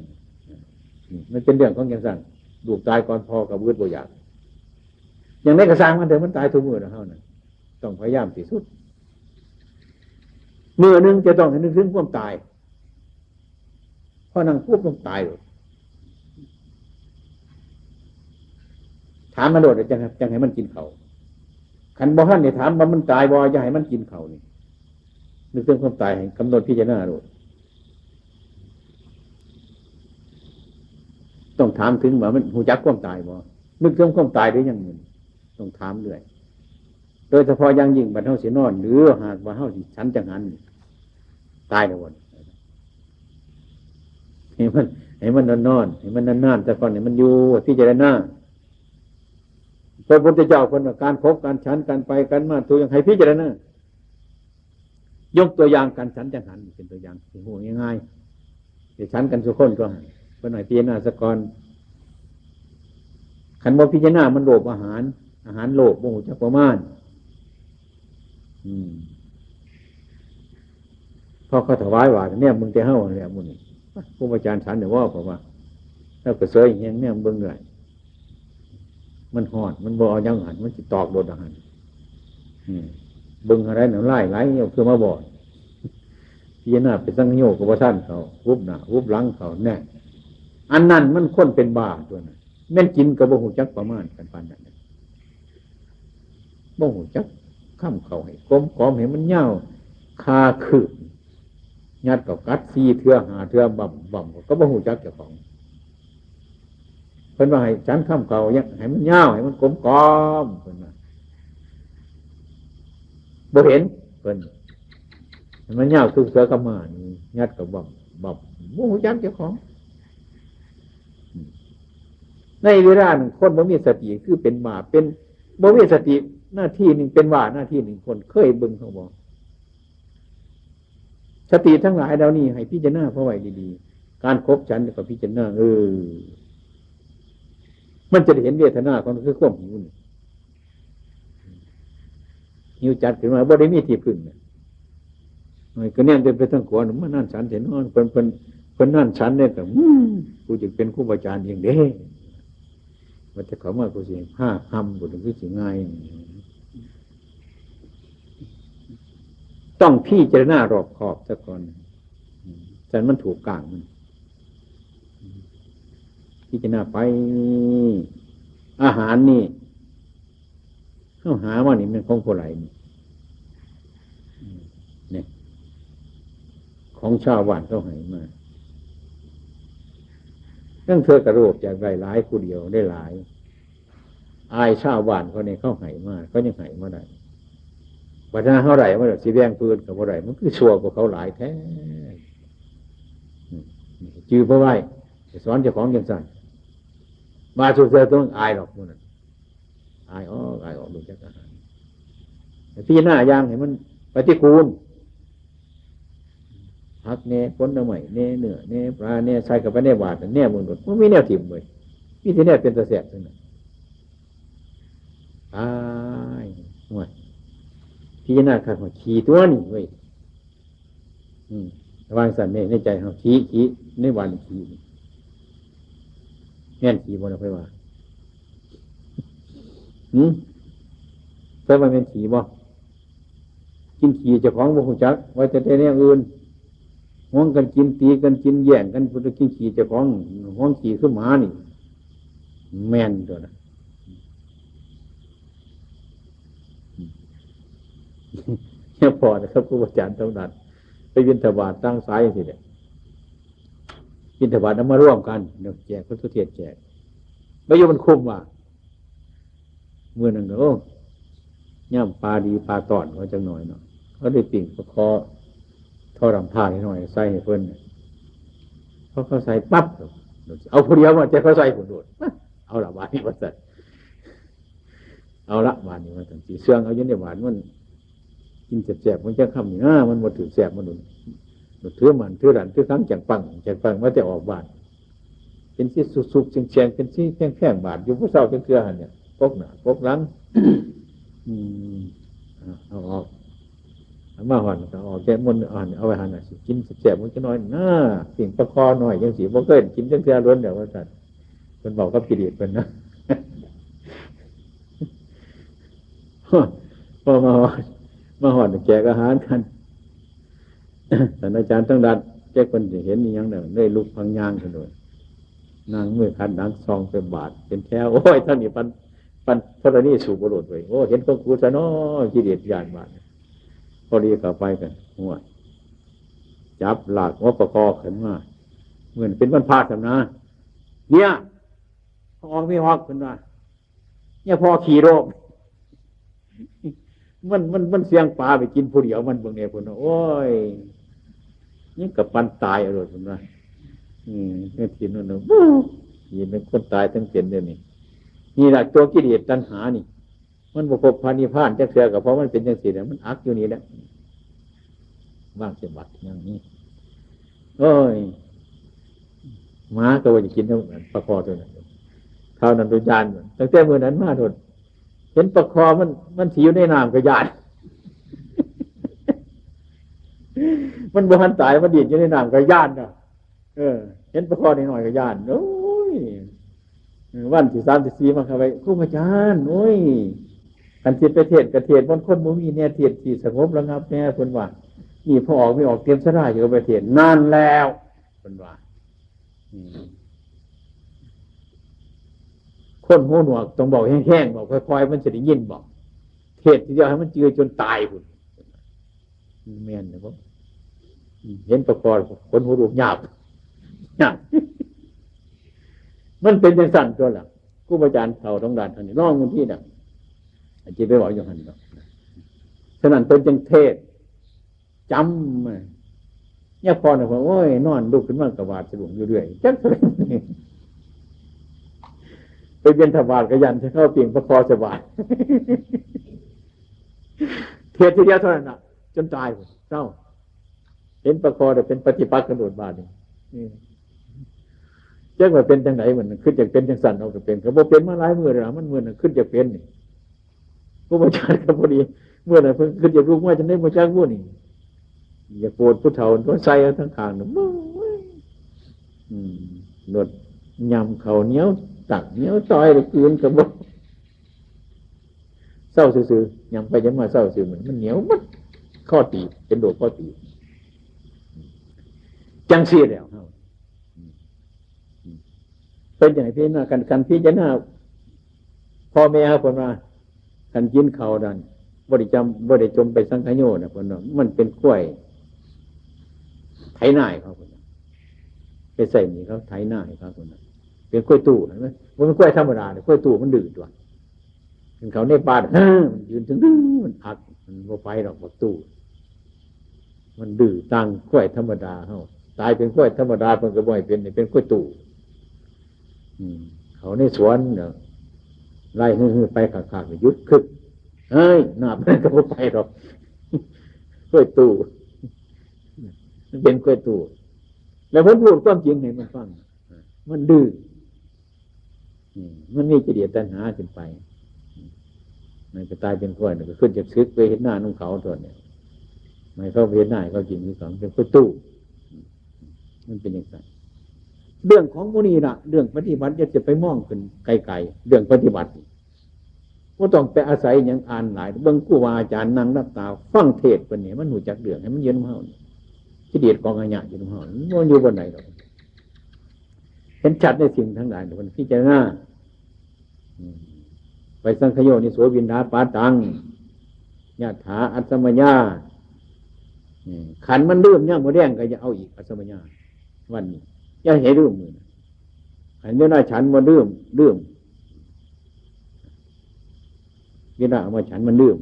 มันเป็นเรื่องของจังซั่น ลูกตายก่อนพ่อก็บ่อึดบ่อยาก อย่างใดก็ซ่างมันเถอะ มันตายทุกมื้อแล้วเฮานั่น ต้องพยายามที่สุด มื้อหนึ่งจะต้องให้นึกถึงความตาย พอนั่งปุ๊บต้องตายเลย ถามมันโลด จัง จังให้มันกินข้าว คันบ่ทันได้ถามว่ามันตายบ่ อย่าให้มันกินข้าวนี่ นึกถึงความตายให้กำหนดพิจารณาโลด ต้องถามถึงว่ามันรู้จักความตายบ่ นึกถึงความตายหรือยัง ต้องถามเรื่อย โดยเฉพาะอย่างยิ่งบัดเฮาสินอน หรือหากว่าเฮาสิฉันจังหัน ตายแล้วบ่ ให้มัน ให้มันนอนๆ ให้มันนานๆ แต่ก่อนให้มันอยู่ พิจารณา พระพุทธเจ้าเพิ่นว่าการขบการฉัน การไปการมา ทุกอย่างให้พิจารณา ยกตัวอย่างการฉันจังหันเป็นตัวอย่างที่ฮู้ง่ายๆ ได้ฉันกันทุกคนตัวหั่น เพิ่นให้พิจารณาซะก่อน คันบ่พิจารณามันโลภอาหาร อาหารโลภ บ่ฮู้จักประมาณ อืม พอเขาถวายบาตรเนี่ย มึงแต่เฮาเนี่ย มื้อนี้ ครูบาอาจารย์ฉันเนี่ย ว่า เพราะว่า แล้วก็เสยเฮงเนี่ย เบิ่งเลย มันฮ้อน มันบ่เอาหยังหั่น มันสิตอกโลดหั่น อืม เบิ่งอะไรน้ำลายไหล เอาคือมาบ่อน พิจารณาไปสังโยชน์ก็บ่ทันเขา หุบหน้า หุบหลังเขา แน่ อันนั้นมันคนเป็นบ้าตัวนั้น แม่นกินก็บ่ฮู้จักประมาณกันปานนั้น บ่ฮู้จักคำเขาให้กลมกล่อม ให้มันยาว คาคืบ ยัดก็กัดสี่เทื่อห้าเทื่อ บ่ำบ่ำ ก็บ่ฮู้จักเจ้าของ เพิ่นว่าให้ฉันคำเขายังให้มันยาว ให้มันกลมกล่อม เพิ่นว่า บ่เห็น เพิ่น ให้มันยาวคือเสือกับม้านี่ ยัดก็บ่ำบ่ำ บ่ฮู้จักเจ้าของ ในเวลานั้นคนบ่มีสติคือเป็นบ้า เป็น บ่มีสติ นาทีหนึ่งเป็นบ้า นาทีหนึ่งคน เคยเบิ่งเขาบ่ สติทั้งหลายเหล่านี้ให้พิจารณาเข้าไว้ดีๆ การขบฉันก็พิจารณา เออ มันจะได้เห็นเวทนาของ คือความหิวนี่ หิวจัดขึ้นมา บ่ได้มีที่พึ่งน่ะ มันก็แนมไปทางขวา มันนั่นฉันเถอะเนาะ เพิ่น เพิ่น เพิ่นนั่นฉันเนี่ยก็ อืม กูจะเป็นครูบาอาจารย์เองเด้ ว่าแต่เขามากูสิพาทำ กูถึงคือสิง่าย ต้องพิจารณารอบคอบซะก่อน อืม ฉันมันถูกกลางมัน พิจารณาไป อาหารนี่ เฮาหามานี่แม่นของผู้ใดนี่ อืม เนี่ย ของชาวบ้านเขาให้มา ลางเทื่อกะโลภอยากได้หลาย ผู้เดียวได้หลาย อายชาวบ้านเขาเนี่ย เขาให้มา เขายังให้มาได้ บัดหาเฮาได้มาแล้ว สิแบ่งผู้อื่นก็บ่ได้ มันคือชั่วกว่าเขาหลายแท้ อืม จื่อบ่ไว้ สอนเจ้าของจังซั่น มาสู่เทื่อต้องอายดอกหมู่นั้น อายออก อายออก รู้จักอาหาร พิจารณาอย่างให้มันปฏิกูล ผักแหน่ ผลไม้แหน่ เนื้อแหน่ ปลาแหน่ ใส่เข้าไปในบาตรแหน่ มึงโลด บ่มีแนวถิ่มเว้ย มีแต่แนวเป็นตาแซ่บเท่านั้น ตาย โอ้ย พิจารณาคักว่าขี้ตัวนี้เว้ย อืม วางซั่นนี่ ในใจเฮา ขี้ ขี้ ในบ้านขี้นี่ แม่นขี้บ่ล่ะ ไผว่า หืม ไผว่าแม่นขี้บ่ กินขี้เจ้าของบ่ฮู้จัก ว่าแต่ แต่แนวอื่น หวงกันกิน ตีกันกิน แย่งกัน พุ้น กินขี้เจ้าของ หวงขี้คือหมานี่ แม่นตัวน่ะ เนี่ยพอนะครับ ครูอาจารย์ต้องนัดไปบิณฑบาตตั้งสายสิเนี่ย บิณฑบาตเอามาร่วมกันเนาะ แจกพระสุเทศแจก ไม่อยู่มันคุ้มว่ะ มื้อนั้นก็ โอ้ ย่ำปลาดีปลาตอนเขาจังหน่อยเนาะ เขาได้ปิ้งปลาคอทอดน้ำปลาหน่อยใส่ให้เพิ่น พอเขาใส่ปั๊บ เอาผู้เดียวมา แต่เขาใส่ผู้โดด เอาละบาดนี้ว่าซั่น เอาละบาดนี้ว่าซั่น สิเชื่องเอาอยู่ในบาดมัน กินแซ่บๆ มันจักคำนี่นะ มันบ่ถือแซ่บ มันหนุน ถือมันถือดันถือขังจังปังจังปังมาแต่ออกบาด เป็นสีสุกๆแฉ่งๆ เป็นสีแพงๆ บาดอยู่ผู้เฒ่าจังเทื่อหั่นเนี่ย ปกหน้าปกหลัง อืม อ่า เอาออก เอามาหั่นก็ออกแก้มนหั่น เอาไว้หั่นน่ะ สิกินแซ่บๆ มันจะน้อยนะปิ้งปลาคอน้อยจังซี่ บ่เคยกินจังเทื่อล้วนเดียวว่าซั่น เพิ่นบอกกับกิเลสเพิ่นนะ พอมาฮอด มาฮอดแจกอาหารกัน ท่านอาจารย์ต้องรัด แจกเพิ่นสิเห็นอีหยังเนี่ย ได้ลุกพังย่างกันโดย นั่งมือขัดหนังซองไปบาด เป็นแถว โอ้ย เท่านี้ปัน ปันธรณีสูบบุหรุษไว้ โอ้ เห็นของกูซะเนาะ กิเลสย่านบาด พอดีเข้าไปกัน หัว จับหลากหัวปลาคอขึ้นมา เหมือนเป็นวันพระสำนะ เนี่ย ออกไม่ออกเพิ่นว่า เนี่ยพอขี่โรค มัน มัน มันเสียงปลาไปกินผู้เดียวมันเบิ่งเนี่ยเพิ่นว่า โอ้ย ยังกับปันตายเอาโลดเพิ่นว่า อืม นี่ทีนั้นน่ะ บู๊ นี่เป็นคนตายทั้งเป็นเดี๋ยวนี้ นี่แหละตัวกิเลสตัณหานี่ มันบ่พบพระนิพพานจักเทื่อก็เพราะมันเป็นจังซี่แหละ มันอักอยู่นี่แหละ วางสมบัติอย่างนี้ โอ้ย หมาก็ว่าจะกินนำปลาคอตัวนั้น เท่านั้นตัวย่าน ตั้งแต่มื้อนั้นมาโดน เห็นปลาคอมัน มันสิอยู่ในน้ำก็ย่าน มันบ่ทันตาย มันดิ้นอยู่ในน้ำก็ย่านน่ะ เออ เห็นปลาคอน้อยๆก็ย่าน โอ้ย เออ วันที่สามที่สี่มาเข้าไป ครูบาอาจารย์ โอ้ย คันสิไปเทศน์ก็เทศน์บนคนบ่มีแน่ เทศน์ที่สงบระงับแน่ เพิ่นว่า นี่พอออกไม่ออกเตรียมสลาอยู่ไปเทศน์ นั่นแล้ว เพิ่นว่า อืม คนหูหนวกต้องเว้าแฮงๆ เว้าค่อยๆ มันสิได้ยินบ่ เทศน์ทีเดียวให้มันจือจนตายพุ้น แม่นนะบ่ อืม เห็นปลาคอขนหัวลุกยาบ ยาบ มันเป็นจังซั่นตัวล่ะ ครูบาอาจารย์เฒ่าต้องด้านท่านนี่ ลองบางทีน่ะ อาจจะไปเว้าอย่างนั้นเนาะ ฉะนั้นเพิ่นจึงเทศน์ จำมา เนี่ยพอเนี่ยผม โอ้ย นอนลุกขึ้นมากระบาดสะดุ้งอยู่เรื่อย จักเท่าไหร่ ไปบิณฑบาตก็ยันจะเข้าเปียงประคอสบาย เทศน์ทีเดียวเท่านั้นน่ะ จนตาย เศร้า เห็นประคอเนี่ยเป็นปฏิปักษ์กันโดดบาดนี่ อืม จักว่าเป็นจังไหน มันคืออยากเป็นจังสั่น เอาก็เป็น ก็บ่เป็นมาหลายมื้อแล้วล่ะ มันมื้อนั้นคืออยากเป็นนี่ ครูบาอาจารย์ก็พอดี มื้อนั้นเพิ่นคืออยากลุกมาจังได๋บ่จักบุนี่ อยากโปรดผู้เฒ่าตัวใส่เอาทั้งข้างน่ะ มึง อืม โลดยำข้าวเหนียวตักเหนียวซอยแล้วกลืนก็บ่ เซาซื่อๆ ยำไปยำมาเซาซื่อ มัน มันเหนียวหมด ข้อตีบ เป็นโรคข้อตีบ จังซี่แล้วเฮา เป็นจังได๋พี่น้อง คัน คันพิจารณา พ่อแม่เฮาเพิ่นว่า คันกินข้าวนั่น บ่ได้จำ บ่ได้จมไปสังคโยชน์นะเพิ่นว่า มันเป็นควายไถนาให้เขาเพิ่นว่า ไปใช้หนี้เขาไถนาให้เขาเพิ่นว่า เป็นควายตู้ เห็นไหม บ่แม่นควายธรรมดาเด้ ควายตู้มันดื้อตั๊ว คันเข้าในป่า มันยืนตึงๆ มันอัก มันบ่ไปดอกบักตู้ มันดื้อต่างควายธรรมดาเฮา ตายเป็นควายธรรมดาเพิ่นก็บ่ให้เป็น เป็นควายตู้ อืม เข้าในสวนเนาะ ไล่ฮือๆ ไปคักๆ หยุดคึก เฮ้ย นาบมันก็บ่ไปดอก ควายตู้ มันเป็นควายตู้ แล้วเพิ่นพูดความจริงให้มันฟัง มันดื้อ อืม มันมีกิเลสตัณหาขึ้นไป อืม มันก็ตายเป็นควาย ก็ขึ้นจากศึกไปเฮ็ดนานำเขาตั๊วเนี่ย ให้เขาไปเฮ็ดนาให้เขากินคือกัน เป็นควายตู้ มันเป็นจังซั่น เรื่องของหมู่นี้ล่ะ เรื่องปฏิบัติอย่าจะไปมองขึ้นไกลๆ เรื่องปฏิบัตินี่ บ่ต้องไปอาศัยหยังอ่านหลาย เบิ่งครูบาอาจารย์นั่งหลับตาฟังเทศน์เพิ่นนี่ มันรู้จักเรื่อง ให้มันอยู่นำเฮานี่ กิเลสกองขยะอยู่นำเฮา มันอยู่บ่อนใดดอก เห็นชัดในสิ่งทั้งหลาย มันพิจารณา อืม ไปสังคโยนิโสวินดาปาตัง ยะถาอัสมยา อืม ขันมันลืม ยามมื้อแลงก็อย่าเอาอีก อัสมยา วันนี้ อย่าให้ลืมมื้อนี้ ขันอยู่ในฉันบ่ลืม ลืม เวลาเอามาฉันมันลืม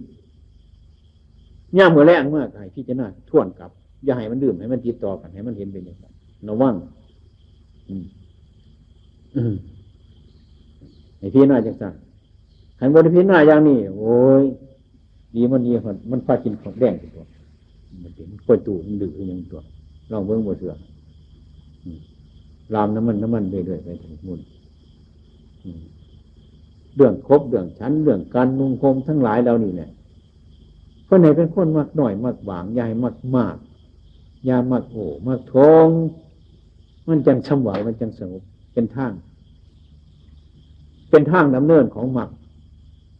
ยามมื้อแลงมาก็ให้พิจารณาทวนกลับ อย่าให้มันลืม ให้มันติดต่อกัน ให้มันเห็นเป็นอย่างนั้น ระวัง อืม อืม ให้พิจารณาจังซั่น คันบ่ได้พิจารณาอย่างนี้ โอ้ย ดีมันดี มันพากินของแดงตัว มันเป็นกล้วยตู้ มันดื้อหยังตัว ลองเบิ่งบ่เชื่อ อืม ลามน้ำมัน น้ำมันเรื่อยๆ ไปถึงมุ่น อืม เรื่องคบ เรื่องฉัน เรื่องการนุ่งห่มทั้งหลายเหล่านี้เนี่ย เพิ่นให้เป็นคนมักน้อยมักบาง อย่าให้มักมาก อย่ามักโอ้ มักโถง มันจังสำไหว มันจังสงบ เป็นทาง เป็นทางดำเนินของมรรค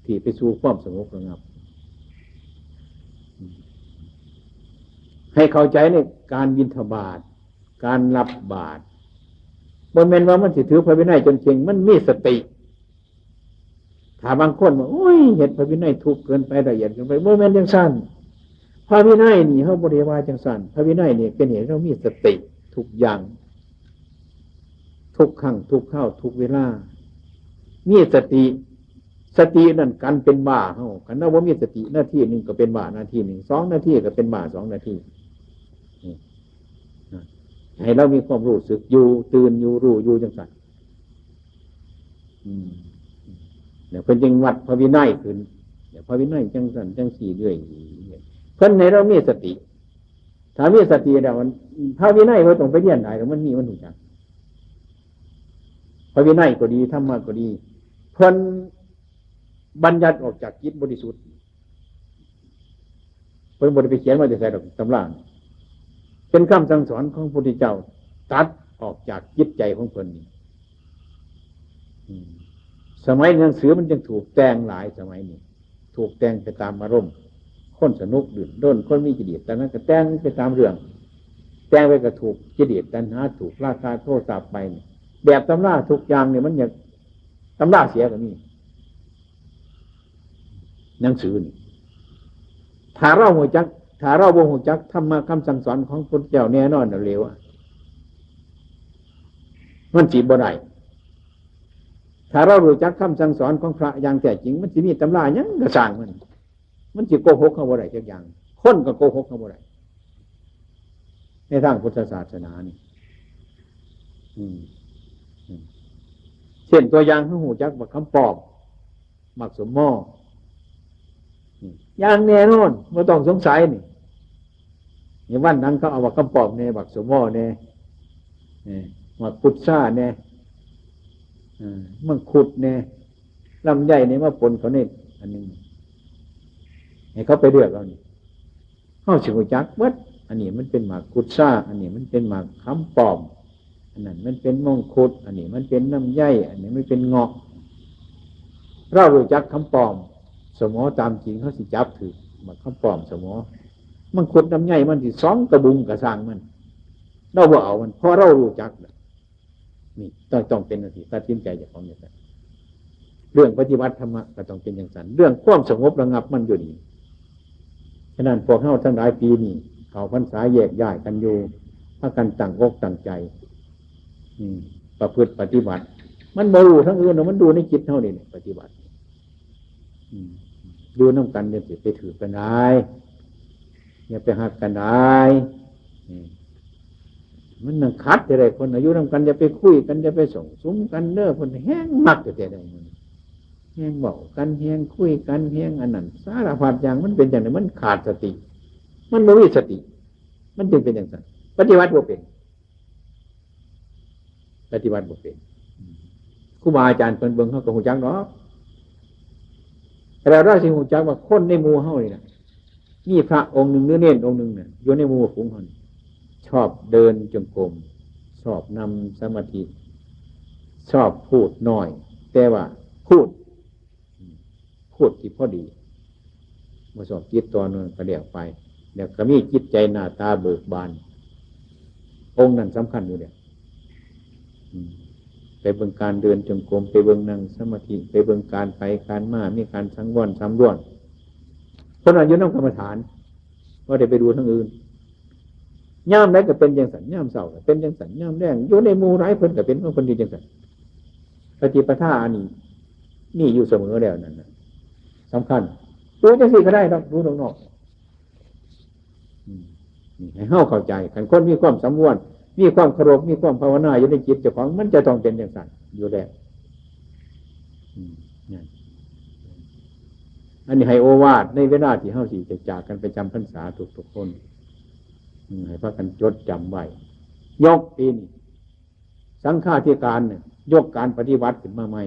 ที่ไปสู่ความสงบระงับ ให้เข้าใจในการบิณฑบาต การรับบาตร บ่แม่นว่ามันสิถือพระวินัยจนเข่ง มันมีสติ ถ้าบางคนว่า โอ้ย เฮ็ดพระวินัยทุกข์เกินไป ละเอียดเกินไป บ่แม่นจังซั่น พระวินัยนี่ เฮาบ่ได้ว่าจังซั่น พระวินัยนี่เป็นเหตุให้เฮามีสติทุกอย่าง ทุกครั้ง ทุกคราว ทุกเวลา มีสติ สตินั่นกันเป็นบ้าเฮา คันเฮาบ่มีสติ นาทีหนึ่งก็เป็นบ้านาทีหนึ่ง สองนาทีก็เป็นบ้าสองนาที นี่ ให้เรามีความรู้สึกอยู่ ตื่นอยู่ รู้อยู่จังซั่น อืม เนี่ย เพิ่นจึงวัดพระวินัยขึ้น เนี่ย พระวินัยจังซั่นจังซี่เรื่อย เพิ่นให้เรามีสติ ถ้ามีสติแล้วมัน พระวินัยบ่ต้องไปเรียนหลายดอก มันมี มันรู้จัก พระวินัยก็ดี ธรรมะก็ดี เพิ่นบัญญัติออกจากจิตบริสุทธิ์ เพิ่นบ่ได้ไปเขียนมาแต่ไสดอก ตำรา เป็นคำสั่งสอนของพระพุทธเจ้า ตัดออกจากจิตใจของเพิ่นนี่ อืม สมัยหนังสือมันจึงถูกแต่งหลาย สมัยนี้ ถูกแต่งไปตามอารมณ์ คนสนุกดื่นรน คนมีกิเลส ตอนนั้นก็แต่งไปตามเรื่อง แต่งไปก็ถูกกิเลส ตัณหา ถูกราคะ โทสะไปนี่ แบบตำราทุกอย่างนี่มันอยาก ตำราเสียก็มี หนังสือนี่ ถ้าเรารู้จัก ถ้าเราบ่รู้จักธรรมะคำสั่งสอนของพุทธเจ้า แน่นอนน่ะเลวอะ มันสิบ่ได้ ถ้าเรารู้จักคำสั่งสอนของพระอย่างแท้จริง มันสิมีตำราหยังก็ช่างมัน มันสิโกหกเฮาบ่ได้จักอย่าง คนก็โกหกเฮาบ่ได้ ในทางพุทธศาสนานี่ อืม อืม เช่นตัวอย่าง เฮารู้จักบักคำปลอม บักสมอ นี่ อย่างแน่นอน บ่ต้องสงสัยนี่ นี่วันนั้นเขาเอาบักคำปลอมแน่ บักสมอแน่ นี่ บักพุทราแน่ เอ่อ มังคุดแน่ ลำไยนี่มาปนเขานี่อันหนึ่ง ให้เขาไปเลือกเอานี่ เฮาสิรู้จักเบิด อันนี้มันเป็นหมากพุทรา อันนี้มันเป็นหมากคำปลอม อันนั้นมันเป็นมังคุด อันนี้มันเป็นลำไย อันนี้มันเป็นเงาะ เรารู้จักคำปลอม สมอตามจริง เฮาสิจับถืก หมากคำปลอม สมอ มังคุด ลำไย มันสิสองกระบุงก็ช่างมัน เราบ่เอามัน เพราะเรารู้จักแล้ว นี่ต้อง ต้องเป็นจังซี่ ตัดสินใจเจ้าของอย่างนั้น เรื่องปฏิบัติธรรมะก็ต้องเป็นอย่างนั้น เรื่องความสงบระงับมันอยู่นี่ ฉะนั้นพวกเฮาทั้งหลายปีนี้ เข้าพรรษาแยกย้ายกันอยู่ พากันตั้งอกตั้งใจ อืม ประพฤติปฏิบัติ มันบ่รู้ทางอื่นหรอก มันรู้ในจิตเฮานี่แหละ ปฏิบัติ อืม อยู่นำกันอย่าสิไปถืกกันหลาย อย่าไปฮักกันหลาย อืม มันนั่งขัดจะได้ คนอยู่นำกันอย่าไปคุยกัน อย่าไปส่งสุมกันเด้อ คนแฮงมักแต่ได้มัน แฮงเว้ากัน แฮงคุยกัน แฮงอันนั้น สารพัดอย่าง มันเป็นจั่งใด มันขาดสติ มันบ่มีสติ มันจึงเป็นจั่งซั่น ปฏิบัติบ่เป็น ปฏิบัติบ่เป็น ครูบาอาจารย์เพิ่นเบิ่งเฮาก็ฮู้จักดอก แล้วเราสิฮู้จักว่าคนในหมู่เฮานี่นะ มีพระองค์หนึ่งหรือเณรองค์หนึ่งเนี่ย อยู่ในหมู่ฝูงเฮานี่ ชอบเดินจงกรม ชอบนั่งสมาธิ ชอบพูดน้อย แต่ว่าพูด พูดที่พอดี บ่ชอบจิตต่อเนื่องก็แล้วไป แล้วก็มีจิตใจหน้าตาเบิกบาน องค์นั้นสำคัญอยู่เด้ อืม ไปเบิ่งการเดินจงกรม ไปเบิ่งนั่งสมาธิ ไปเบิ่งการไปการมา มีการสังวรสำรวม คนนั้นอยู่นำกรรมฐาน บ่ได้ไปดูทางอื่น ยามใดก็เป็นจังซั่น ยามเช้าก็เป็นจังซั่น ยามแลงอยู่ในหมู่หลายเพิ่นก็เป็นของเพิ่นอยู่จังซั่น ปฏิปทาอันนี้มีอยู่เสมอแล้วนั่นน่ะ สำคัญ ดูจังซี่ก็ได้ดอก ดูนอกๆ อืม นี่ให้เฮาเข้าใจ คันคนมีความสังวร มีความเคารพ มีความภาวนาอยู่ในจิตเจ้าของ มันจะต้องเป็นจังซั่นอยู่แล้ว อืม นั่น อันนี้ให้โอวาทในเวลาที่เฮาสิจะจากกันไปจำพรรษาทุกๆคน อืม ให้พากันจดจำไว้ ยกปีนี้ สังฆาธิการเนี่ย ยกการปฏิบัติขึ้นมาใหม่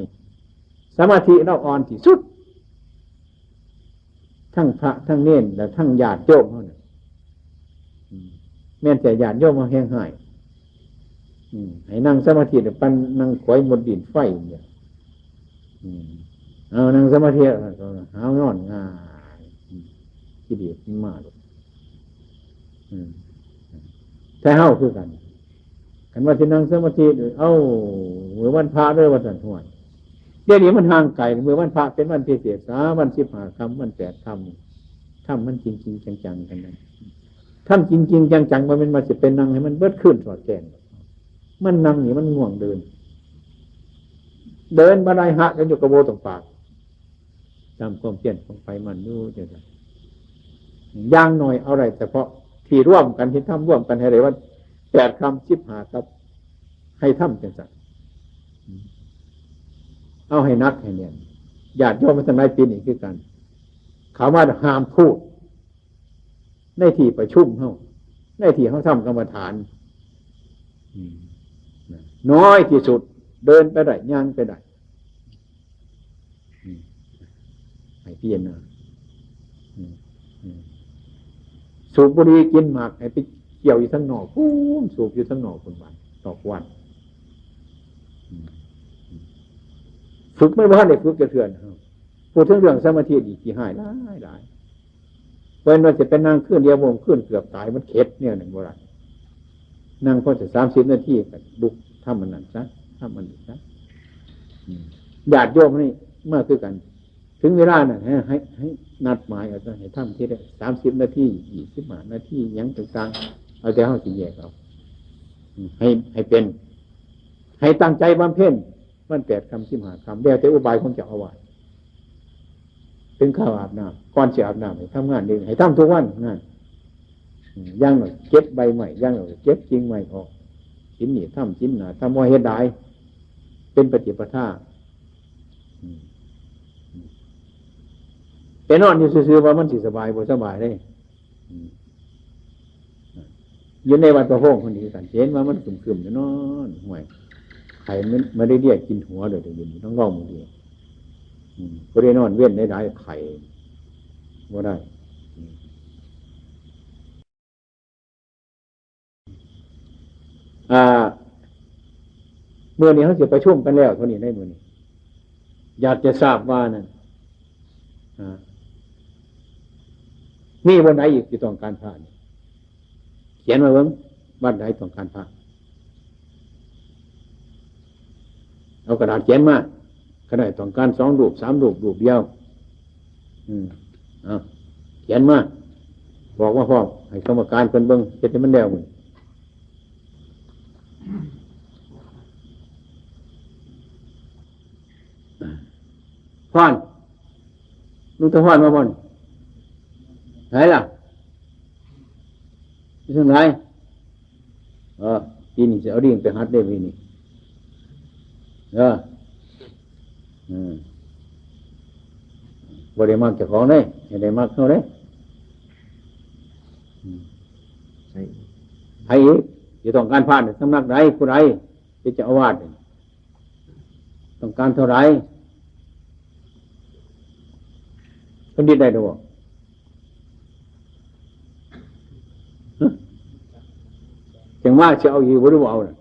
สมาธิเราอ่อนที่สุด ทั้งพระทั้งเณรและทั้งญาติโยมเฮาเนี่ย อืม แม่นแต่ญาติโยมเฮาแฮงฮ้าย อืม ให้นั่งสมาธิเนี่ย ปานนั่งขอยมดดินไฟเนี่ย อืม เอานั่งสมาธิ หาวนอนง่าย อืม กิเลสมันมาโลด อืม แต่เฮาคือกัน คันว่าสินั่งสมาธิ เอ้า มื้อวันพระเด้อ ว่าซั่น ห้วย เดี๋ยวนี้มันห่างไกล มื้อวันพระเป็นวันพิเศษ สา วันสิบห้าค่ำ วันแปดค่ำ ธรรมมันจริงๆ จังๆ กันนะ ธรรมจริงๆ จังๆ บ่แม่นว่าสิไปนั่งให้มันเบิดคืนสอดแจ้ง มันนั่งนี่มันง่วงเดิน เดินบ่ได้ หะกันอยู่กับโบตรงปาก ตามความเพียรของไผมันอยู่จังซั่น อย่างน้อยเอาได้เฉพาะที่ร่วมกัน ที่ทำร่วมกันให้ได้วันแปดค่ำ สิบห้าค่ำ ให้ทำจังซั่น เอาให้หนักให้แน่น ญาติโยมทั้งหลายปีนี้คือกัน เขาว่าห้ามพูด ในที่ประชุมเฮา ในที่เฮาทำกรรมฐาน อืม นะ น้อยที่สุด เดินไปได้ ย่างไปได้ อืม ให้พิจารณา อืม อืม สูบบุหรี่กินหมาก ให้ไปเกี่ยวอยู่ทางนอก พู้น สูบอยู่ทางนอกพู้น วันต่อวัน อืม อืม ฝึกมันบ่ทันได้ฝึกจักเทื่อนะ พูดถึงเรื่องสมาธินี่ขี้ฮ้ายหลายหลาย เพิ่นว่าสิไปนั่งคืนเดียวบ่งคืนเกือบตาย มันเข็ดแนวนั้นบ่ได้ นั่งพอจะสามสิบนาทีก็ลุกทำอันนั้นซะ ทำอันนี้ซะ อืม ญาติโยมนี่มาคือกัน ถึงเวลานั้นให้ ให้ ให้นัดหมายเอาซะ ให้ทำทีละสามสิบนาที ยี่สิบห้านาที หยังต่างๆ เอาแต่เฮาสิแยกเอา อืม ให้ ให้เป็น ให้ตั้งใจบำเพ็ญ วันแปดค่ำ สิบห้าค่ำ แล้วแต่อุบายของเจ้าอาวาส ถึงคราวอาบน้ำ ก่อนสิอาบน้ำให้ทำงานนี่ ให้ทำทุกวันนั่น อืม อย่างน้อยเก็บใบไม้ อย่างน้อยเก็บกิ่งไม้ออก ศีลนี่ทำ ศีลหน้าทำ บ่เฮ็ดหลาย เป็นปฏิปทา อืม อืม ไปนอนอยู่ซื่อๆ ว่ามันสิสบาย บ่สบายเด้ อืม อยู่ในวัดพระโพงคนนี้กัน เห็นว่ามันครึมๆ อยู่นอน ห้วย ไข้มัน มาลาเรียกินหัวเลย เดี๋ยวนี้ต้องลองดู อืม บ่ได้นอนเว้นได้หลาย ไข้บ่ได้ อืม อ่า มื้อนี้เฮาสิประชุมกันแล้วเท่านี้ ในมื้อนี้ อยากจะทราบว่านั่น อ่า มีวันไหนอีกที่ต้องการพระนี่ เขียนมาเบิ่ง วันไหนต้องการพระ เอากระดาษเขียนมา ขนาดต้องการสองรูป สามรูป รูปเดียว อืม เอา เขียนมา บอกมาพร้อม ให้กรรมการเพิ่นเบิ่ง เฮ็ดให้มันแล้วมื้อ พร ลุงตาพรมาบ่อน ไหนล่ะ อยู่ทางไหน เออ ปีนี้สิเอาลิงไปหัดเด้อปีนี้ เออ อืม บ่ได้มักเจ้าของเด้ ให้ได้มักเฮาเด้ อืม ใช่ ไผอีก สิต้องการพระนี่ สำนักใด ผู้ใด เป็นเจ้าอาวาสนี่ ต้องการเท่าไหร่ เพิ่นเฮ็ดได้หรือบ่ ฮะ จังว่าสิเอาอยู่บ่หรือบ่เอาน่ะ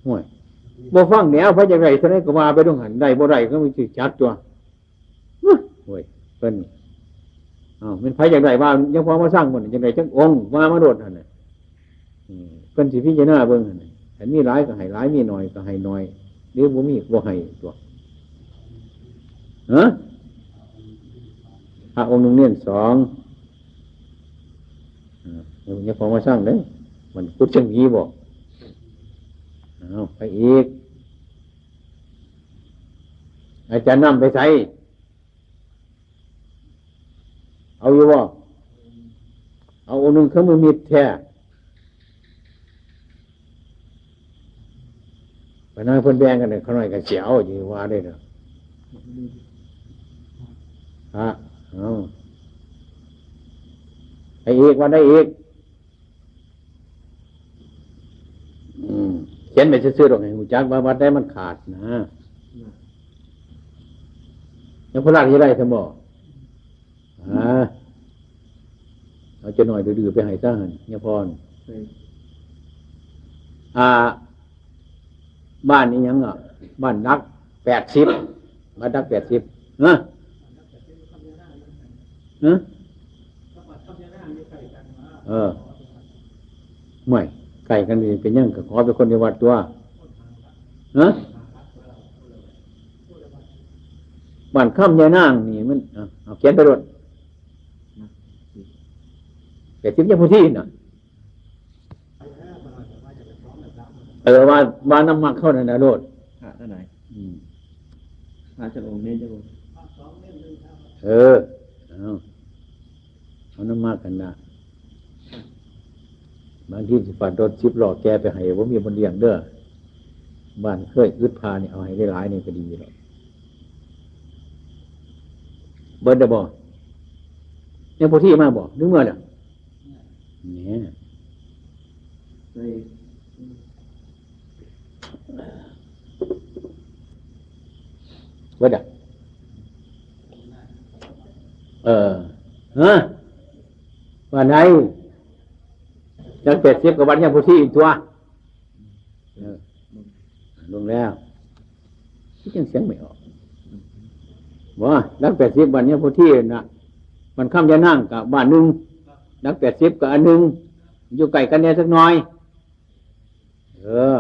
โอ้ย บ่ฟังแนว ไผอยากได้เท่าใดก็ว่าไปตรงหั้น ได้บ่ได้ก็มีสิจัดตัว โอ้ย เพิ่น อ้าว แม่นไผอยากได้ว่า ยังพอมาสร้างมื้อนี้ จังได๋จักองค์ ว่ามาโลดหั่นน่ะ อืม เพิ่นสิพิจารณาเบิ่งหั่นน่ะ คันมีหลายก็ให้หลาย มีน้อยก็ให้น้อย หรือบ่มีก็บ่ให้ตัว ฮะ ระองค์หนึ่งเณรสอง อ่า เดี๋ยวผมจะขอมาสร้างเด้อ มันกุดจังหวีบอก เอาไปอีก อาจารย์นำไปใส่ เอาอยู่บ่ เอาองค์หนึ่งเครื่องมือมิตรแท้ ไปนั่งเพิ่นแบ่งกันเนี่ย เขาหน่อยก็เสียวอยู่ว่าได้เนาะ ฮะ เอา ไอ้อีก วัดได้อีก อืม เขียนไปซื่อๆดอก ให้รู้จักว่าวัดใดมันขาดนะ ยังพระราชจะได้สมบ่ อ่า เอาจะหน่อยดื้อๆไปให้ซะหั่น เนี่ยพร อ่า บ้านนี้ยังอ่ะ บ้านหลักแปดสิบ บ้านหลักแปดสิบ ฮะ ฮะ เออ ไม่ ใกล้กันนี่เป็นหยัง ก็ขอเป็นคนในวัดตัว ฮะ บ้านคำยานางนี่มัน เอา เอาเขียนไปโลด แปดสิบยังพุทธีน่ะ เออ ว่า ว่าน้ำมักเข้านั่นนะโลด พระเท่าไหร่ อืม พระเจ้าองค์นี้เจ้าองค์ เออ เอา เอาน้ำมักกันนะ บางทีสิฝากรถสิบล้อแกไปให้ บ่มีบ่เลี้ยงเด้อ บ้านเคยอึดพานี่ เอาให้หลายๆนี่ก็ดีแล้ว เบิดแล้วบ่ ยังพุทธีมาบ่ หรือเมื่อแล้ว เนี่ย ใส่ เบิดอ่ะ เออ ฮะ ว่าไง จักแปดสิบกับวันยังพุทธีอีกตัว เออ ลงแล้ว ที่ยังเสียงไม่ออก บ่ หลักแปดสิบบ้านเนี่ยพุทธีน่ะ มันคำยานางกับบ้านหนึ่ง หลักแปดสิบกับอันหนึ่ง อยู่ใกล้กันเนี่ยสักหน่อย เออ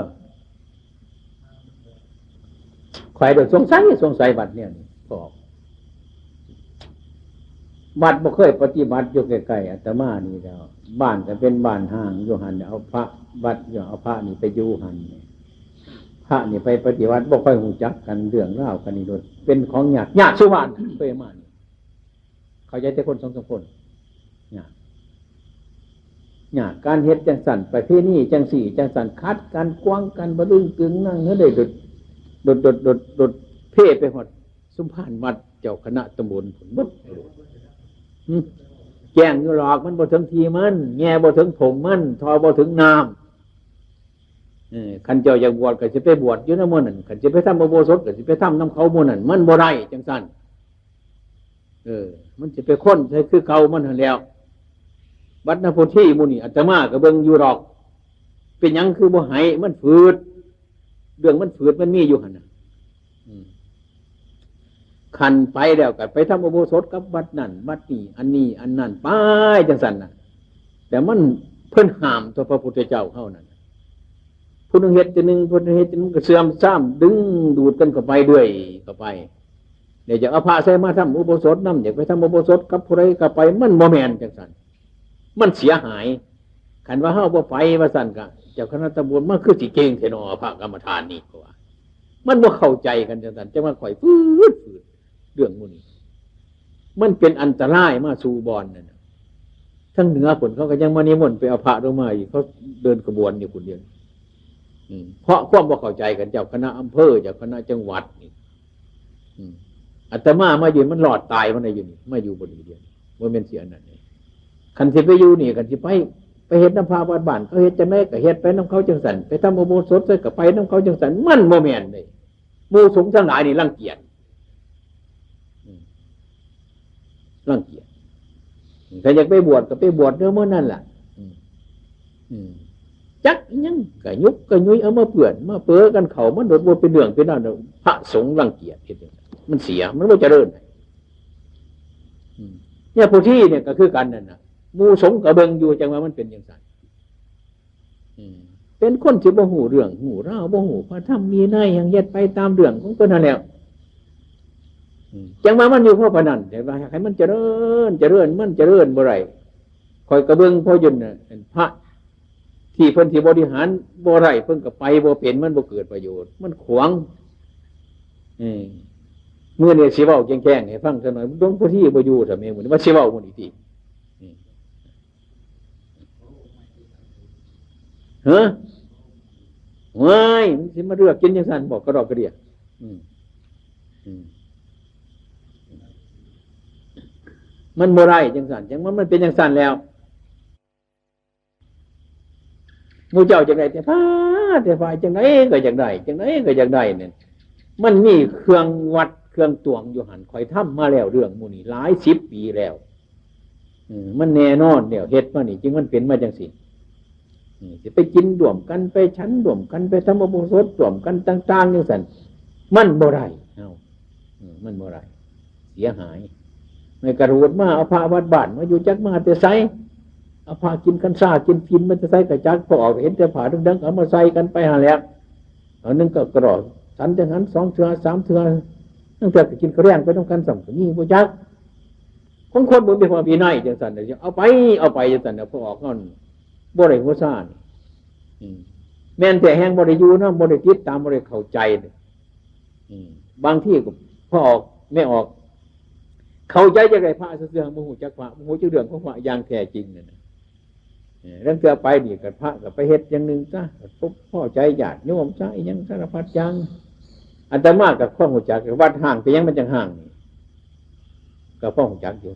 ข้อยโดยสงสัย สงสัยวัดเนี่ยนี่ พอ วัดบ่เคยปฏิบัติอยู่ใกล้ๆอาตมานี่แล้ว บ้านก็เป็นบ้านห่างอยู่หั่น เอาพระวัดอยู่ เอาพระนี่ไปอยู่หั่น พระนี่ไปปฏิบัติบ่ค่อยรู้จักกัน เรื่องราวกันนี่โดด เป็นของยาก ยากสุวรรณเคยมานี่ เข้าใจแต่คนสองสามคน ยาก ยาก การเฮ็ดจังสั่น ประเพณีจังสี่จังสั่น ขัดกัน กวางกัน บ่ลึงตึงนั่งเฮือได้โดด โดด โดด โดด โดด เพ่ไปฮอด ซุมพานวัดเจ้าคณะตำบลพุ้นเบิด หึ แจ้งอยู่หรอก มันบ่ถึงที่มัน แง่บ่ถึงผงมัน ท่อบ่ถึงน้ำ เออ คันเจ้าอยากบวชก็สิไปบวชอยู่นำหมู่นั่น คันสิไปทำอุโบสถก็สิไปทำนำเขาหมู่นั่น มันบ่ได้จังซั่น เออ มันสิไปค้นใส่คือเก่ามันหั่นแหล้ว วัดนโพธิหมู่นี่อาตมาก็เบิ่งอยู่ดอก เป็นหยังคือบ่ให้มันฝืด เรื่องมันฝืดมันมีอยู่หั่นน่ะ อืม คันไปแล้วก็ไปทำอุโบสถกับวัดนั่นวัดนี่ อันนี้อันนั่นไปจังซั่นน่ะ แต่มันเพิ่นห้ามตัวพระพุทธเจ้าเฮานั่น ผู้หนึ่งเฮ็ดจั่งหนึ่ง ผู้หนึ่งเฮ็ดจั่งหนึ่ง ก็เสื่อมทราม ดึงดูดกันเข้าไปเรื่อยเข้าไป เนี่ย อยากเอาพระใส่มาทำอุโบสถนำ อยากไปทำอุโบสถกับผู้ใดก็ไป มันบ่แม่นจังซั่น มันเสียหาย คันว่าเฮาบ่ไปว่าซั่นก็ เจ้าคณะตำบลมันคือสิเก่งแท้น้อ พระกรรมฐานนี่ เพราะว่า มันบ่เข้าใจกันจังซั่น จังว่าข้อยฝืดๆ เรื่องหมู่นี้ มันเป็นอันตรายมาสู่บ่อนนั่นน่ะ ทางเหนือพุ้นเขาก็ยังมานิมนต์ไปเอาพระลงมาอีก เขาเดินขบวนอยู่พุ้นเดียว อืม เพราะความบ่เข้าใจกัน เจ้าคณะอำเภอ เจ้าคณะจังหวัดนี่ อืม อาตมามาอยู่มันรอดตายมันได้อยู่นี่ มาอยู่บ่ดีเดียว บ่แม่นสิอันนั้นนี่ คันสิไปอยู่นี่ คันสิไป ไปเฮ็ดนำพระวัดบ้าน เขาเฮ็ดจั่งใดก็เฮ็ดไปนำเขาจั่งซั่น ไปทำอุโบสถใส่ก็ไปนำเขาจั่งซั่น มันบ่แม่นเด้ หมู่สงฆ์ทั้งหลายนี่รังเกียจ อืม รังเกียจ ถ้าอยากไปบวชก็ไปบวชเด้อมื้อนั่นล่ะ อืม อืม จักอิหยังก็ยุกก็ยุยเอามาเปื้อน มาเปื้อกันเข้า มันโดดบ่เป็นเรื่องเป็นราวดอก พระสงฆ์รังเกียจเฮ็ดจั่งซั่น มันเสีย มันบ่เจริญ อืม เนี่ย ผู้ที่เนี่ยก็คือกันนั่นน่ะ หมู่สงฆ์ก็เบิ่งอยู่ จังว่ามันเป็นจั่งซั่น อืม เป็นคนที่บ่ฮู้เรื่องฮู้ราว บ่ฮู้พระธรรมวินัยหยัง เฮ็ดไปตามเรื่องของเพิ่นนั่นแหล้ว อืม จังว่ามันอยู่พอปานนั้น แต่ว่าให้มันเจริญ เจริญ มันเจริญบ่ได้ ข้อยกะเบิ่งพออยู่น่ะ พระที่เพิ่นสิบริหารบ่ได้ เพิ่นก็ไปบ่เป็น มันบ่เกิดประโยชน์ มันขวาง อืม มื้อนี้สิเว้าแจ้งๆให้ฟังซะหน่อย หลวงพ่อที่บ่อยู่ซะแม่มื้อนี้ ว่าสิเว้ามื้อนี้ติ อืม ฮะ ว้าย มันสิมาเลือกกินจังซั่น บอกกระดอกกระเดีย อืม อืม มันบ่ได้จังซั่น จังว่ามันเป็นจังซั่นแล้ว หมู่เจ้าจังได๋แต่พา แต่พา จังได๋ก็จังได้ จังได๋ก็จังได้เนี่ย มันมีเครื่องวัดเครื่องตวงอยู่หั่น ข้อยทำมาแล้วเรื่องหมู่นี้หลายสิบปีแล้ว อืม มันแน่นอนแล้ว เฮ็ดมานี่ จึงมันเป็นมาจังซี่ อืม สิไปกินร่วมกัน ไปฉันร่วมกัน ไปทำอุโบสถร่วมกันต่างๆจังซั่น มันบ่ได้ เอ้า อืม มันบ่ได้ เสียหาย ไม่กระโดดมา เอาพระวัดบ้านมาอยู่ จักมาแต่ไส เอาพระกินคันซ่า กินกินมาแต่ไสกะจัก พอออกเห็นแต่ผ้าเดิงๆ เอามาใส่กันไปหั่นแหละ เอาหนึ่งก็กระดอก ฉันจังหันสองเทื่อ สามเทื่อ ตั้งแต่ก็กินข้าวแลงไปนำกันซ้ำก็มี บ่จัก ของคนบ่มีพระวินัยจังซั่นน่ะ เอาไป เอาไปจังซั่นน่ะ พอออกนั่นบ่ได้หัวซ่านี่ อืม แม่นแท้แฮงบ่ได้อยู่นำ บ่ได้ติดตาม บ่ได้เข้าใจ อืม บางทีก็พ่อออกแม่ออก เข้าใจจักได๋พระซื่อๆ บ่ฮู้จักพระ บ่ฮู้จักเรื่องของพระอย่างแท้จริงนั่นน่ะ เออ ลางเทื่อไปนี่ก็พระก็ไปเฮ็ดอย่างหนึ่งซะ ปุ๊บ พอใจญาติโยมซะ อิหยังสารพัดอย่าง อาตมาก็พอฮู้จัก วัดฮ้างเป็นหยังมันจังฮ้างนี่ ก็พอฮู้จักอยู่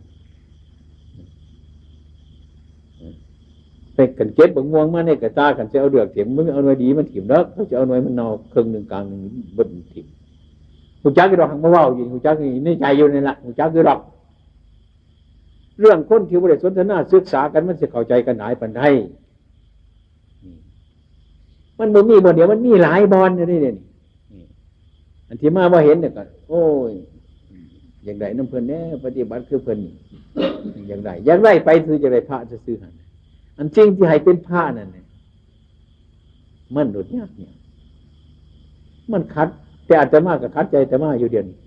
ไป คันเก็บบักม่วงมาในกระตา คันสิเอาเดือกถิ่ม มันเอาหน่วยดีมันถิ่มดอก เขาสิเอาหน่วยมันเน่าครึ่งหนึ่งกลางหนึ่งเบิดถิ่ม ฮู้จักอยู่ดอก หั้นบ่เว้าอยู่ ฮู้จักอยู่ในใจอยู่นั่นล่ะ ฮู้จักอยู่ดอก เรื่องคนที่บ่ได้สนทนาศึกษากัน มันสิเข้าใจกันหลายปานใด นี่ มันบ่มีบ่อนเดียว มันมีหลายบ่อนอยู่นี่ นี่ นี่ อันที่มาบ่เห็นเนี่ยก็ โอ้ย อยากได้นำเพิ่นแหน่ ปฏิบัติคือเพิ่นนี่ อยากได้ อยากได้ไปซื่อ อยากได้พระซื่อๆหั่น อันสิ่งที่ให้เป็นพระนั่นเนี่ย มันหลุดยากเนี่ย มันขัด แต่อาตมาก็ขัดใจอาตมาอยู่เดี๋ยวนี้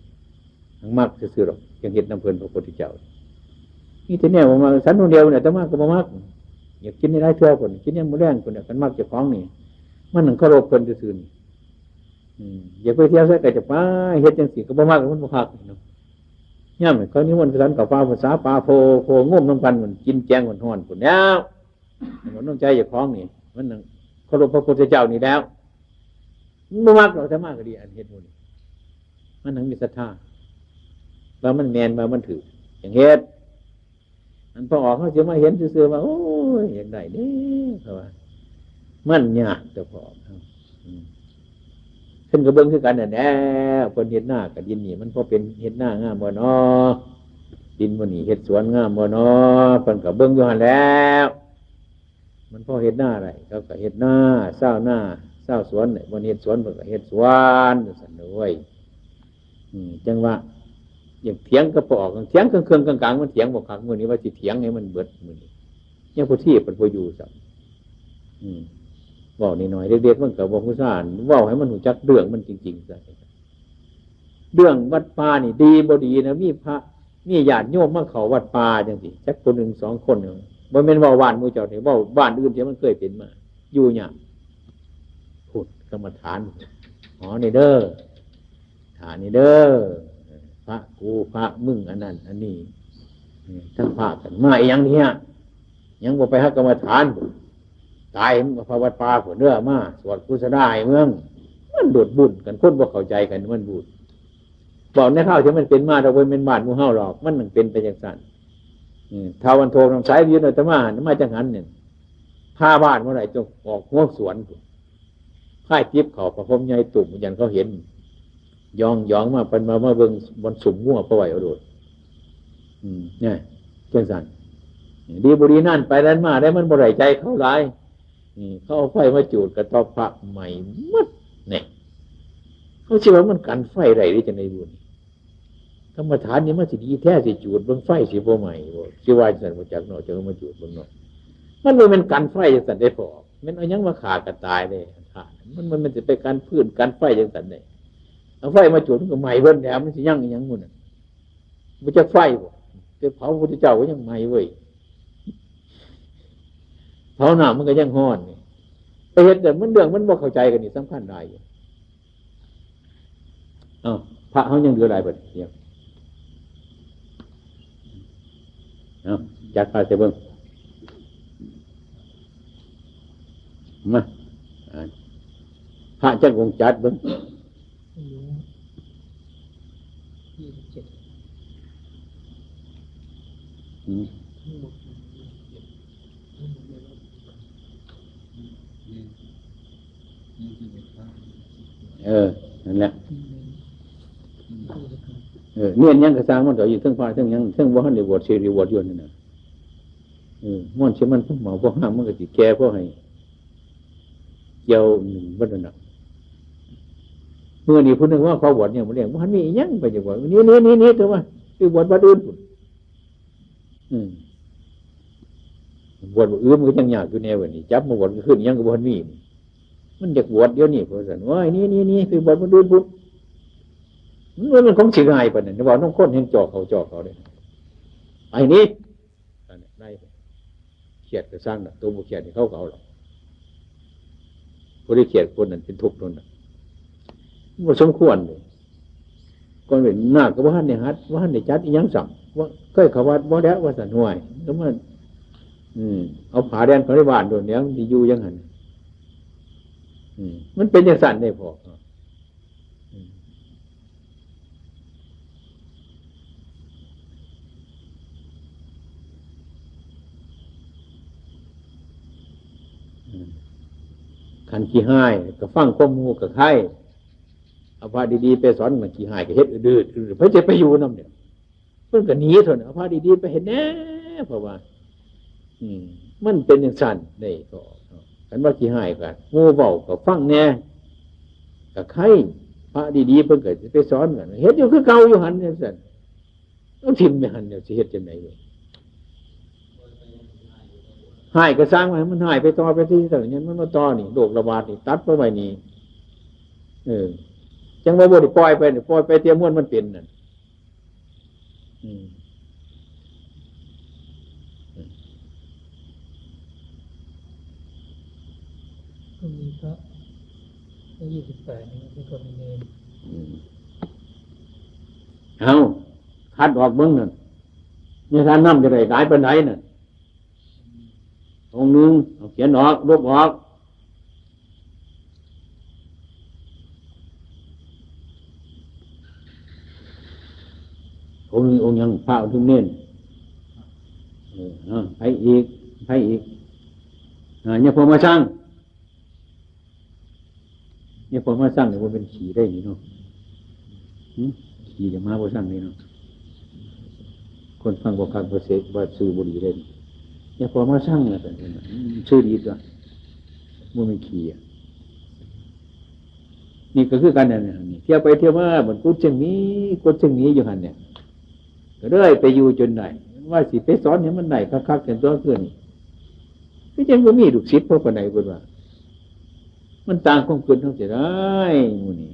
มักซื่อๆดอก จังเฮ็ดนำเพิ่นพระพุทธเจ้า มีแต่แนวบ่มัก ฉันคนเดียวเนี่ย อาตมาก็บ่มัก อยากกินในหลายเทื่อพุ่น กินยามมื้อแลงพุ่นน่ะ คันมักเจ้าของนี่ มันนั่งเคารพเพิ่นซื่อๆนี่ อืม อยากไปเที่ยวไสก็จะไป เฮ็ดจังซี่ก็บ่มัก มันบ่คักเนาะ ยามเขานิมนต์ฉันข้าวเปล่า ภาษาปลาโพ โพงมนำกัน มันกินแกงฮ้อนๆพุ่นแล้ว มันน้ำใจเจ้าของนี่ มันนั่งเคารพพระพุทธเจ้านี่แล้ว มันบ่มักดอก อาตมาก็ดี อันเฮ็ดหมู่นี้ มันนั่งมีศรัทธา ว่ามันแม่น ว่ามันถูก จังเฮ็ด อันพอออกเขาสิมาเห็นซื่อๆว่า โอ้ย อยากได้เด้ เขาว่า มันยากแต่พอออกเขา อืม เพิ่นก็เบิ่งคือกันนั่นแหละ เพิ่นเฮ็ดนากับดินนี่ มันพอเป็นเฮ็ดนางามบ่น้อ ดินบ่นี่เฮ็ดสวนงามบ่น้อ เพิ่นก็เบิ่งอยู่หั่นแหล้ว มันพอเฮ็ดนาได้ เขาก็เฮ็ดนา ชาวนา ชาวสวนเนี่ย มันเฮ็ดสวน มันก็เฮ็ดสวน จังซั่นเด้อเว้ย อืม จังว่า อยากเถียงก็บ่ออก เถียงเครื่องๆกลางๆ มันเถียงบ่คัก มื้อนี้ว่าสิเถียงให้มันเบิดมื้อนี้ ยังผู้ที่เพิ่นบ่อยู่ซ้ำ อืม เว้าน้อยๆ เด็กๆ มันก็บ่ฮู้ซ่าน เว้าให้มันรู้จักเรื่องมันจริงๆซะ เรื่องวัดป่านี่ดีบ่ดีนะ มีพระ มีญาติโยมมาเข้าวัดป่าจังซี่ จักคนหนึ่งสองคนเนี่ย บ่แม่นเว้าบ้านหมู่เจ้านี่ เว้าบ้านอื่นที่มันเคยเป็นมา อยู่ยาก พุทธกรรมฐาน อ๋อ นี่เด้อ ฐานนี่เด้อ พระกู พระมึง อันนั้น อันนี้ อืม ทั้งพระกัน มาอีหยังเนี่ย ยังบ่ไปหากรรมฐาน ตายมึงก็พาวัดป่าผลเด้อ มา สวดกุศลาให้เมือง มันโดดบุญกัน คนบ่เข้าใจกัน มันบุญ บอกในข่าวที่มันเป็นมา เราบ่แม่นบ้านหมู่เฮาหรอก มันนั่งเป็นไปจังซั่น อืม ท้าววันโทนำสายวิญญาณอาตมา มาจังหันเนี่ย พาบ้านเมื่อไหร่จงออกหัวสวน พายติ๊บเข้าประพรมใหญ่ตุ่ม ยันเขาเห็น ยองยองมา เพิ่นมา มาเบิ่งบ่อนสุมงัว พอไหวเอาโลด อืม เนี่ย จังซั่น ดีบ่ดีนั่นไปนั่นมาได้ มันบ่ได้ใจเขาหลาย อืม เขาเอาไฟมาจูดกระต๊อบพระไหม้หมด เนี่ย เขาสิว่ามันกันไฟได้หรือจังได๋บุญ กรรมฐานนี่มันสิดีแท้ สิจูดเบิ่งไฟสิบ่ไหม้บ่ สิว่าจังซั่นบ่จักเนาะ จังมาจูดเบิ่งเนาะ มันบ่แม่นกันไฟจังซั่นเด้พ่อ แม่นเอาหยังมาฆ่ากันตายเด้ ฆ่า มัน มัน มันสิไปกันฟืนกันไฟจังซั่นเด้ เอาไฟมาจูดมันก็ไหม้เบิดแล้ว มันสิยังอีหยังหมู่นั่น บ่จักไฟบ่ แต่เผาพระพุทธเจ้าก็ยังไหม้เว้ย เผาน้ำมันก็ยังร้อนนี่ ไปเฮ็ดแต่มันเรื่องมันบ่เข้าใจกันนี่สำคัญหลายอยู่ เอ้า พระเฮายังเหลือหลายบัดนี้ เอ้า จัดพาใส่เบิ่ง มา อ่า พระจักองค์จัดเบิ่ง อืม เออ นั่นแหละ เออ เนียนหยังกะซ่างมัน ก็อยู่เทิงพระเทิงหยัง เทิงบ่ทันได้บวช สิได้บวชอยู่นั่นน่ะ เออ ม่วนสิมันพอเหมาะพอห้าม มันก็สิแก่พอให้ เกี่ยวหนึ่งบ่นั่นน่ะ มื้อนี้ผู้หนึ่งว่าขอบวชเนี่ย มื้อนี้บ่ทันมีอิหยังไปจักบวช นี่ นี่ นี่ นี่ แต่ว่าไปบวชวัดอื่นพุ้น อืม บวชมื้ออื่นมันก็ยังยากอยู่แน่เว้ยนี่ จับมาบวชก็ขึ้นยังก็บ่ทันมี มันอยากบวชเดี๋ยวนี้ เพราะฉะนั้น โอ้ย นี่ นี่ นี่ ไปบวชมื้ออื่นพุ้น มัน มันของสิง่ายปานนั้น เว้านำคนแฮ่งจ่อเขา จ่อเขาเด้ ไอ้นี่ นั่นแหละ นาย เครียดก็ซ่างน่ะ ตัวบ่เครียดนี่เขาก็เอาหรอก ผู้ที่เครียดคนนั้นเป็นทุกข์นั่นน่ะ บ่สมควรเลย ก่อนเป็นนาคก็บ่ทันได้หัด บ่ทันได้จัดอิหยังซ้ำ ว่าเคยเข้าวัดบ่แล้ว ว่าซั่น ห้วย ก็มัน อืม เอาผ้าแดนเข้าในบ้านโดนแล้ว มันสิอยู่จั่งหั่น อืม มันเป็นจั่งซั่นเด้พ่อ อืม อืม คันขี้ฮ้ายก็ฟังความหมู่ก็ไคร้ เอาพระดีๆไปสอน มันขี้ฮ้ายก็เฮ็ดอืดๆ ไผจะไปอยู่นำเนี่ย เพิ่นก็หนีเท่านั้น เอาพระดีๆไปเฮ็ดแหน่ เพราะว่า อืม มันเป็นจั่งซั่นเด้ ก็ คันว่าขี้ฮ้ายก็หมู่เว้าก็ฟังแหน่ ก็ไคร้ พระดีๆเพิ่นก็สิไปสอนกัน เฮ็ดอยู่คือเก่าอยู่หั่นจั่งซั่น ต้องถิ่มไปหั่นเนี่ย สิเฮ็ดจั่งใด๋ ฮ้ายก็ซ่างมัน มันฮ้ายไปต่อไปที่ตลาดเนี่ย มันมาต่อนี่ โรคระบาดนี่ ตัดไปไว้นี่ เออ จั่งว่าบ่ได้ปล่อยไปนี่ ปล่อยไปเตียมวนมันเป็นนั่น อืม อืม ก็มีพระอายุสิบแปดนี่ ที่ก็มีเณร อืม เอา คัดออกเบิ่งนั่น นี่ถ้านำจะได้หลายปานใดนั่น องค์หนึ่ง เอาเขียนออก ลบออก องค์หนึ่ง องค์หยัง พระอุทุมเณร เออ เอา ไผอีก ไผอีก อ่า เนี่ยพอมาสร้าง เนี่ยพอมาสร้างเนี่ย บ่แม่นขี้ได้นี่เนาะ หึ ขี้จะมาบ่สร้างนี่เนาะ คนฟังบ่คักบ่เสกบ่สูบบุหรี่ได้นี่ เนี่ยพอมาสร้างเนี่ย ชื่อดีตัว บ่แม่นขี้อะ นี่ก็คือกันนั่นน่ะ นี่เที่ยวไปเที่ยวมา บัดกุดเชียงหมี กุดเชียงหมีอยู่หั่นเนี่ย ก็เลยไปอยู่จนได้ ว่าสิไปสอนให้มันได้คักๆ กันตัวคืนนี่ คือจั่งบ่มีลูกศิษย์พอปานใดเพิ่นว่า มันต่างความคิดเฮาเสียดายหมู่นี้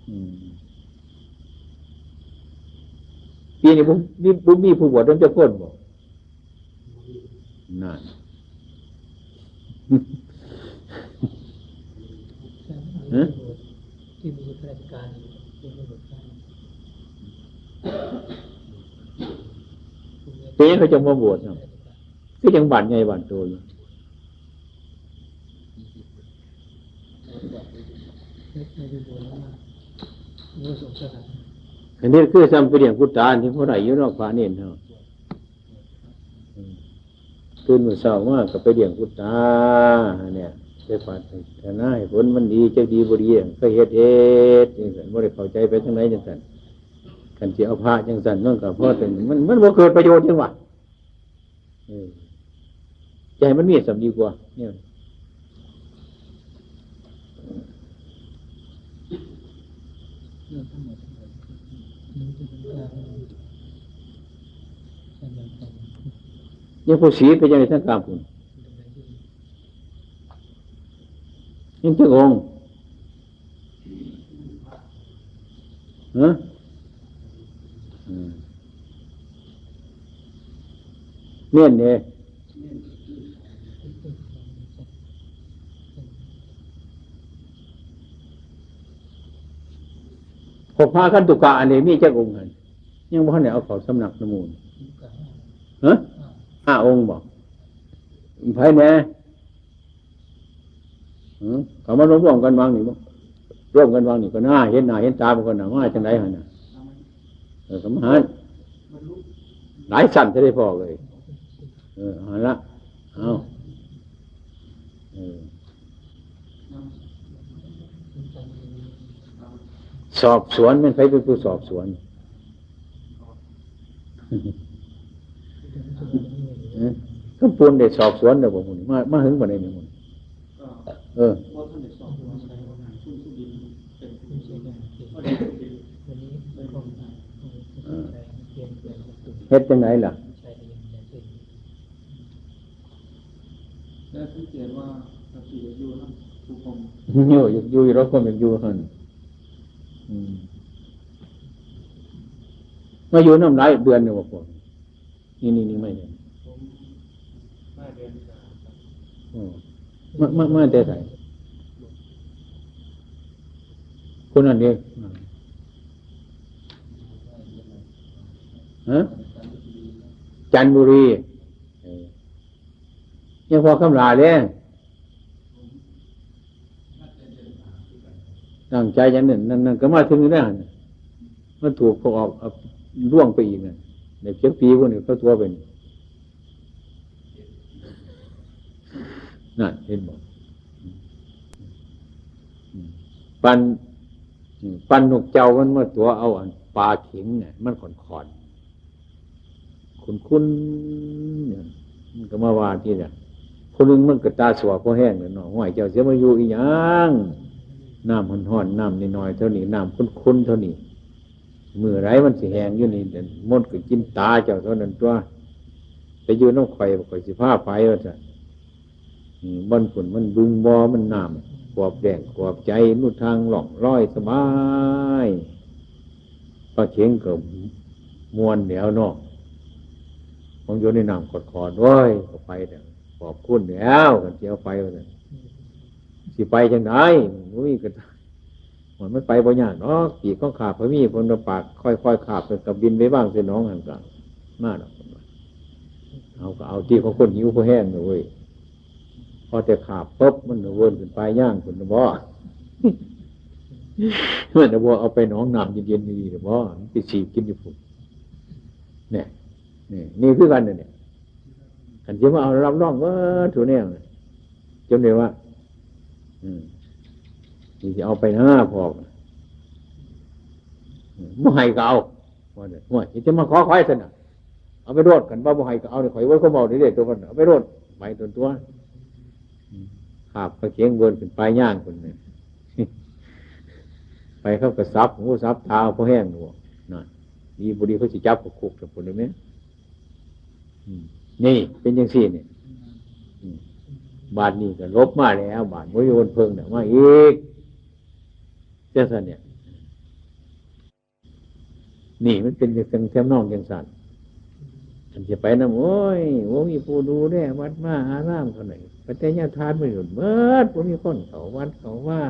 อืม ปีนี้บ่มี บ่มีผู้บวชนำจักคนบ่ นั่น ฮะ ที่มีข้าราชการอยู่ ที่มีบทบาท เป็นหยังเขาจั่งบ่บวชเนาะ คือจั่งบ้านใหญ่บ้านโตอยู่ อันนี้คือซ้ำไปเลี้ยงคุณตาที่บ่ได้อยู่เนาะ พระเณรเฮา อืม ตื่นมื้อเช้ามาก็ไปเลี้ยงคุณตาเนี่ย ไปปรารถนาให้ผลมันดี จักดีบ่ดี ก็เฮ็ด เฮ็ดจั่งซั่น บ่ได้เข้าใจไปทางไหนจั่งซั่น คันสิเอาพระจั่งซั่น มันก็พอแต่ มัน มันบ่เกิดประโยชน์จั่งหวะ เออ จะให้มันมีส่ำดีกว่า เนี่ย เรื่องทั้งหมดทั้งมวลนี้เป็นการ ยังผู้ศรีไปยังไงทั้งกลางพุ่น ยังจักองค์ ฮะ เน้นเนี่ย พวกพระคันตุกะอันนี้มีจักองค์หั่น ยังบ่ทันได้เอาเข้าสำนักนำหมู่ ฮะ ห้าองค์บ่ ไผแหน่ หือ เขามารวมๆกันวางนี่บ่ รวมกันวางนี่ก็น่าเห็นหน้าเห็นตามันก็น่ามาจังได๋หั่นน่ะ เออ ก็มาหา หลายชั้นจะได้พอเลย เออ เอาละ เอา เออ สอบสวน แม่นไผเป็นผู้สอบสวน เออ คือปูนได้สอบสวนแล้วบ่มื้อนี้ มา มาถึงบ่ได้นี่มื้อนี้ เออ เออ เฮ็ดจังได๋ล่ะ แล้วสังเกตว่าปกติอยู่นำผู้คน อยู่ อยู่ อยู่ เราคนอยากอยู่หั่น อืม มาอยู่นำหลายเดือนแล้วบ่พวก นี่ นี่ นี่ไม่เนี่ย ผมมาเดือนสามครับ อืม มา มา มาแต่ไส คนนั้นเด้ ฮะ จันทบุรี เออ ยังพอคำลาเด้ ตั้งใจอย่างนั้น นั่น นั่นก็มาถึงอยู่แล้วหั่นน่ะ มันถูกเขาออก เอาล่วงไปอีกน่ะ ในเจ็ดปีพวกนี้เขาตัวเป็น นั่นเห็นบ่ อืม ปัน อืม ปันนกเจ้ามันมาตัวเอาอันปลาเข็งเนี่ย มันขอนๆ คุ้นๆ เนี่ย มันก็มาว่าที่เนี่ย ผู้หนึ่งมันก็ตาสว่างพอแห้งเลยเนาะ ห้วย เจ้าเสียมาอยู่อีหยัง น้ำฮ้อนๆ น้ำน้อยๆ เท่านี้ น้ำคุ้นๆ เท่านี้ มื้อใดมันสิแห้งอยู่นี่ มดก็กินตาเจ้าเท่านั้นตัว ไปอยู่นำข่อย ข่อยสิพาไปว่าซั่น อืม บ่อนพุ้นมันบึงบ่อ มันน้ำขวบแดงขวบใจ๋ ลู่ทางล่องลอยสบาย ปลาเข็งก็ม่วนแหล้วเนาะ ของอยู่ในน้ำขอดๆ โอ้ย ก็ไปเด้อ ขอบคุณแหล้ว คันสิเอาไปว่าซั่น สิไปจังใด๋ บ่มีก็ มัน มันไปบ่ยากดอก ปีกของข้าพเจ้ามี เพิ่นว่าปากค่อยๆ คาบ เพิ่นก็บินไปวางใส่หนองหั่นก็มาดอก เพิ่นว่า เอาก็เอาที่ของคนหิวพอแห้งน่ะเว้ย พอแต่คาบปุ๊บ มันก็เวินขึ้นปลายยางพุ้นน่ะบ่ มันน่ะบ่เอาไปหนองน้ำเย็นๆ ดีๆ น่ะบ่ มันไปฉี่กินอยู่พุ้น เนี่ย นี่ นี่คือกันน่ะเนี่ย คันสิมาเอารับรองเบิดทุกแนวน่ะ จนได้ว่า อืม นี่สิเอาไปนะพ่อ อืม บ่ให้ก็เอา ว่าเด้อ โอ้ย สิมาขอข่อยซั่นน่ะ เอาไปโลด คันว่าบ่ให้ก็เอานี่ ข่อยเว้าความเว้านี่เด้ ตัวมัน เอาไปโลด ไปตัวตัว อืม คาบปลาเข็งเวินขึ้นปลายยางพุ้นน่ะ ไปเขาก็สับหูสับตาเอาพอแห้งอยู่ นั่น ดีบ่ดีเขาสิจับเข้าคุกซะพุ้นเด้แม่ อืม นี่เป็นจังซี่นี่ อืม บาดนี้ก็หลบมาแล้ว บาดบ่มีคนเพิ่งน่ะมาอีก จังซั่นเนี่ย นี่มันเป็นจังซั่น ทำนองจังซั่น คันสิไปนำ โอ้ย บ่มีผู้ดูแลวัดวาอารามเท่าใด ปัจจัยทานมันหมด บ่มีคนเข้าวัดเข้าวา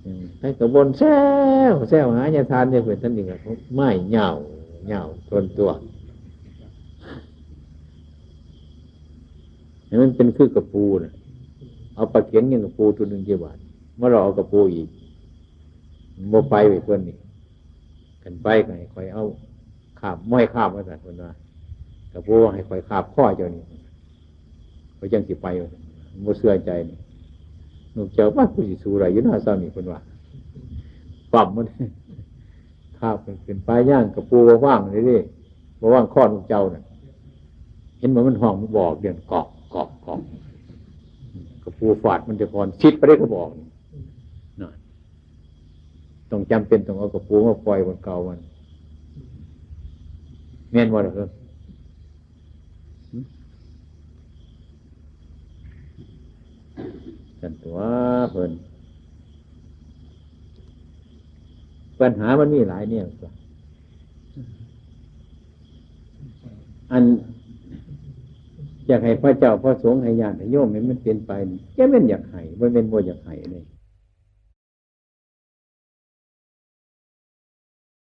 อืม ไผก็บ่นแซว แซวหาญาทานเนี่ย เพิ่นท่านนี่ก็ไม้ยาว ยาวทนตัว ให้มันเป็นคือกะปูน่ะ เอาปลาเข็งยังกะปูตัวหนึ่งจักบาท มาหลอกเอากะปูอีก บ่ไปเว้ยเพิ่นนี่ คันไปก็ให้ข่อยเอาคาบ บ่ให้คาบว่าซั่นเพิ่นว่า กะปูให้ข่อยคาบคอเจ้านี่ ข่อยจังสิไปว่าซั่น บ่เชื่อใจนี่ นกเจ้า "ว่ากูสิสู้ได้อยู่เนาะ ซ้ำนี่" เพิ่นว่า ปั๊มมัน คาบขึ้นไปย่างกะปูบ่วางเลยเด้ บ่วางคอนกเจ้าน่ะ เห็นบ่มันฮ้องบอกเดือนกอก กอก กอก กะปูฟาดมันแต่ก่อน สิดไปได้กะบอกนี่ น่ะ ต้องจำเป็นต้องเอากะปูมาปล่อยบนเก่ามัน แม่นบ่ล่ะเพิ่น ซั่นตัวเพิ่น ปัญหามันมีหลายแนวตัว อัน อยากให้พระเจ้าพระสงฆ์ให้ญาติให้โยมให้มันเป็นไป จะแม่นอยากให้ บ่แม่นบ่อยากให้เลย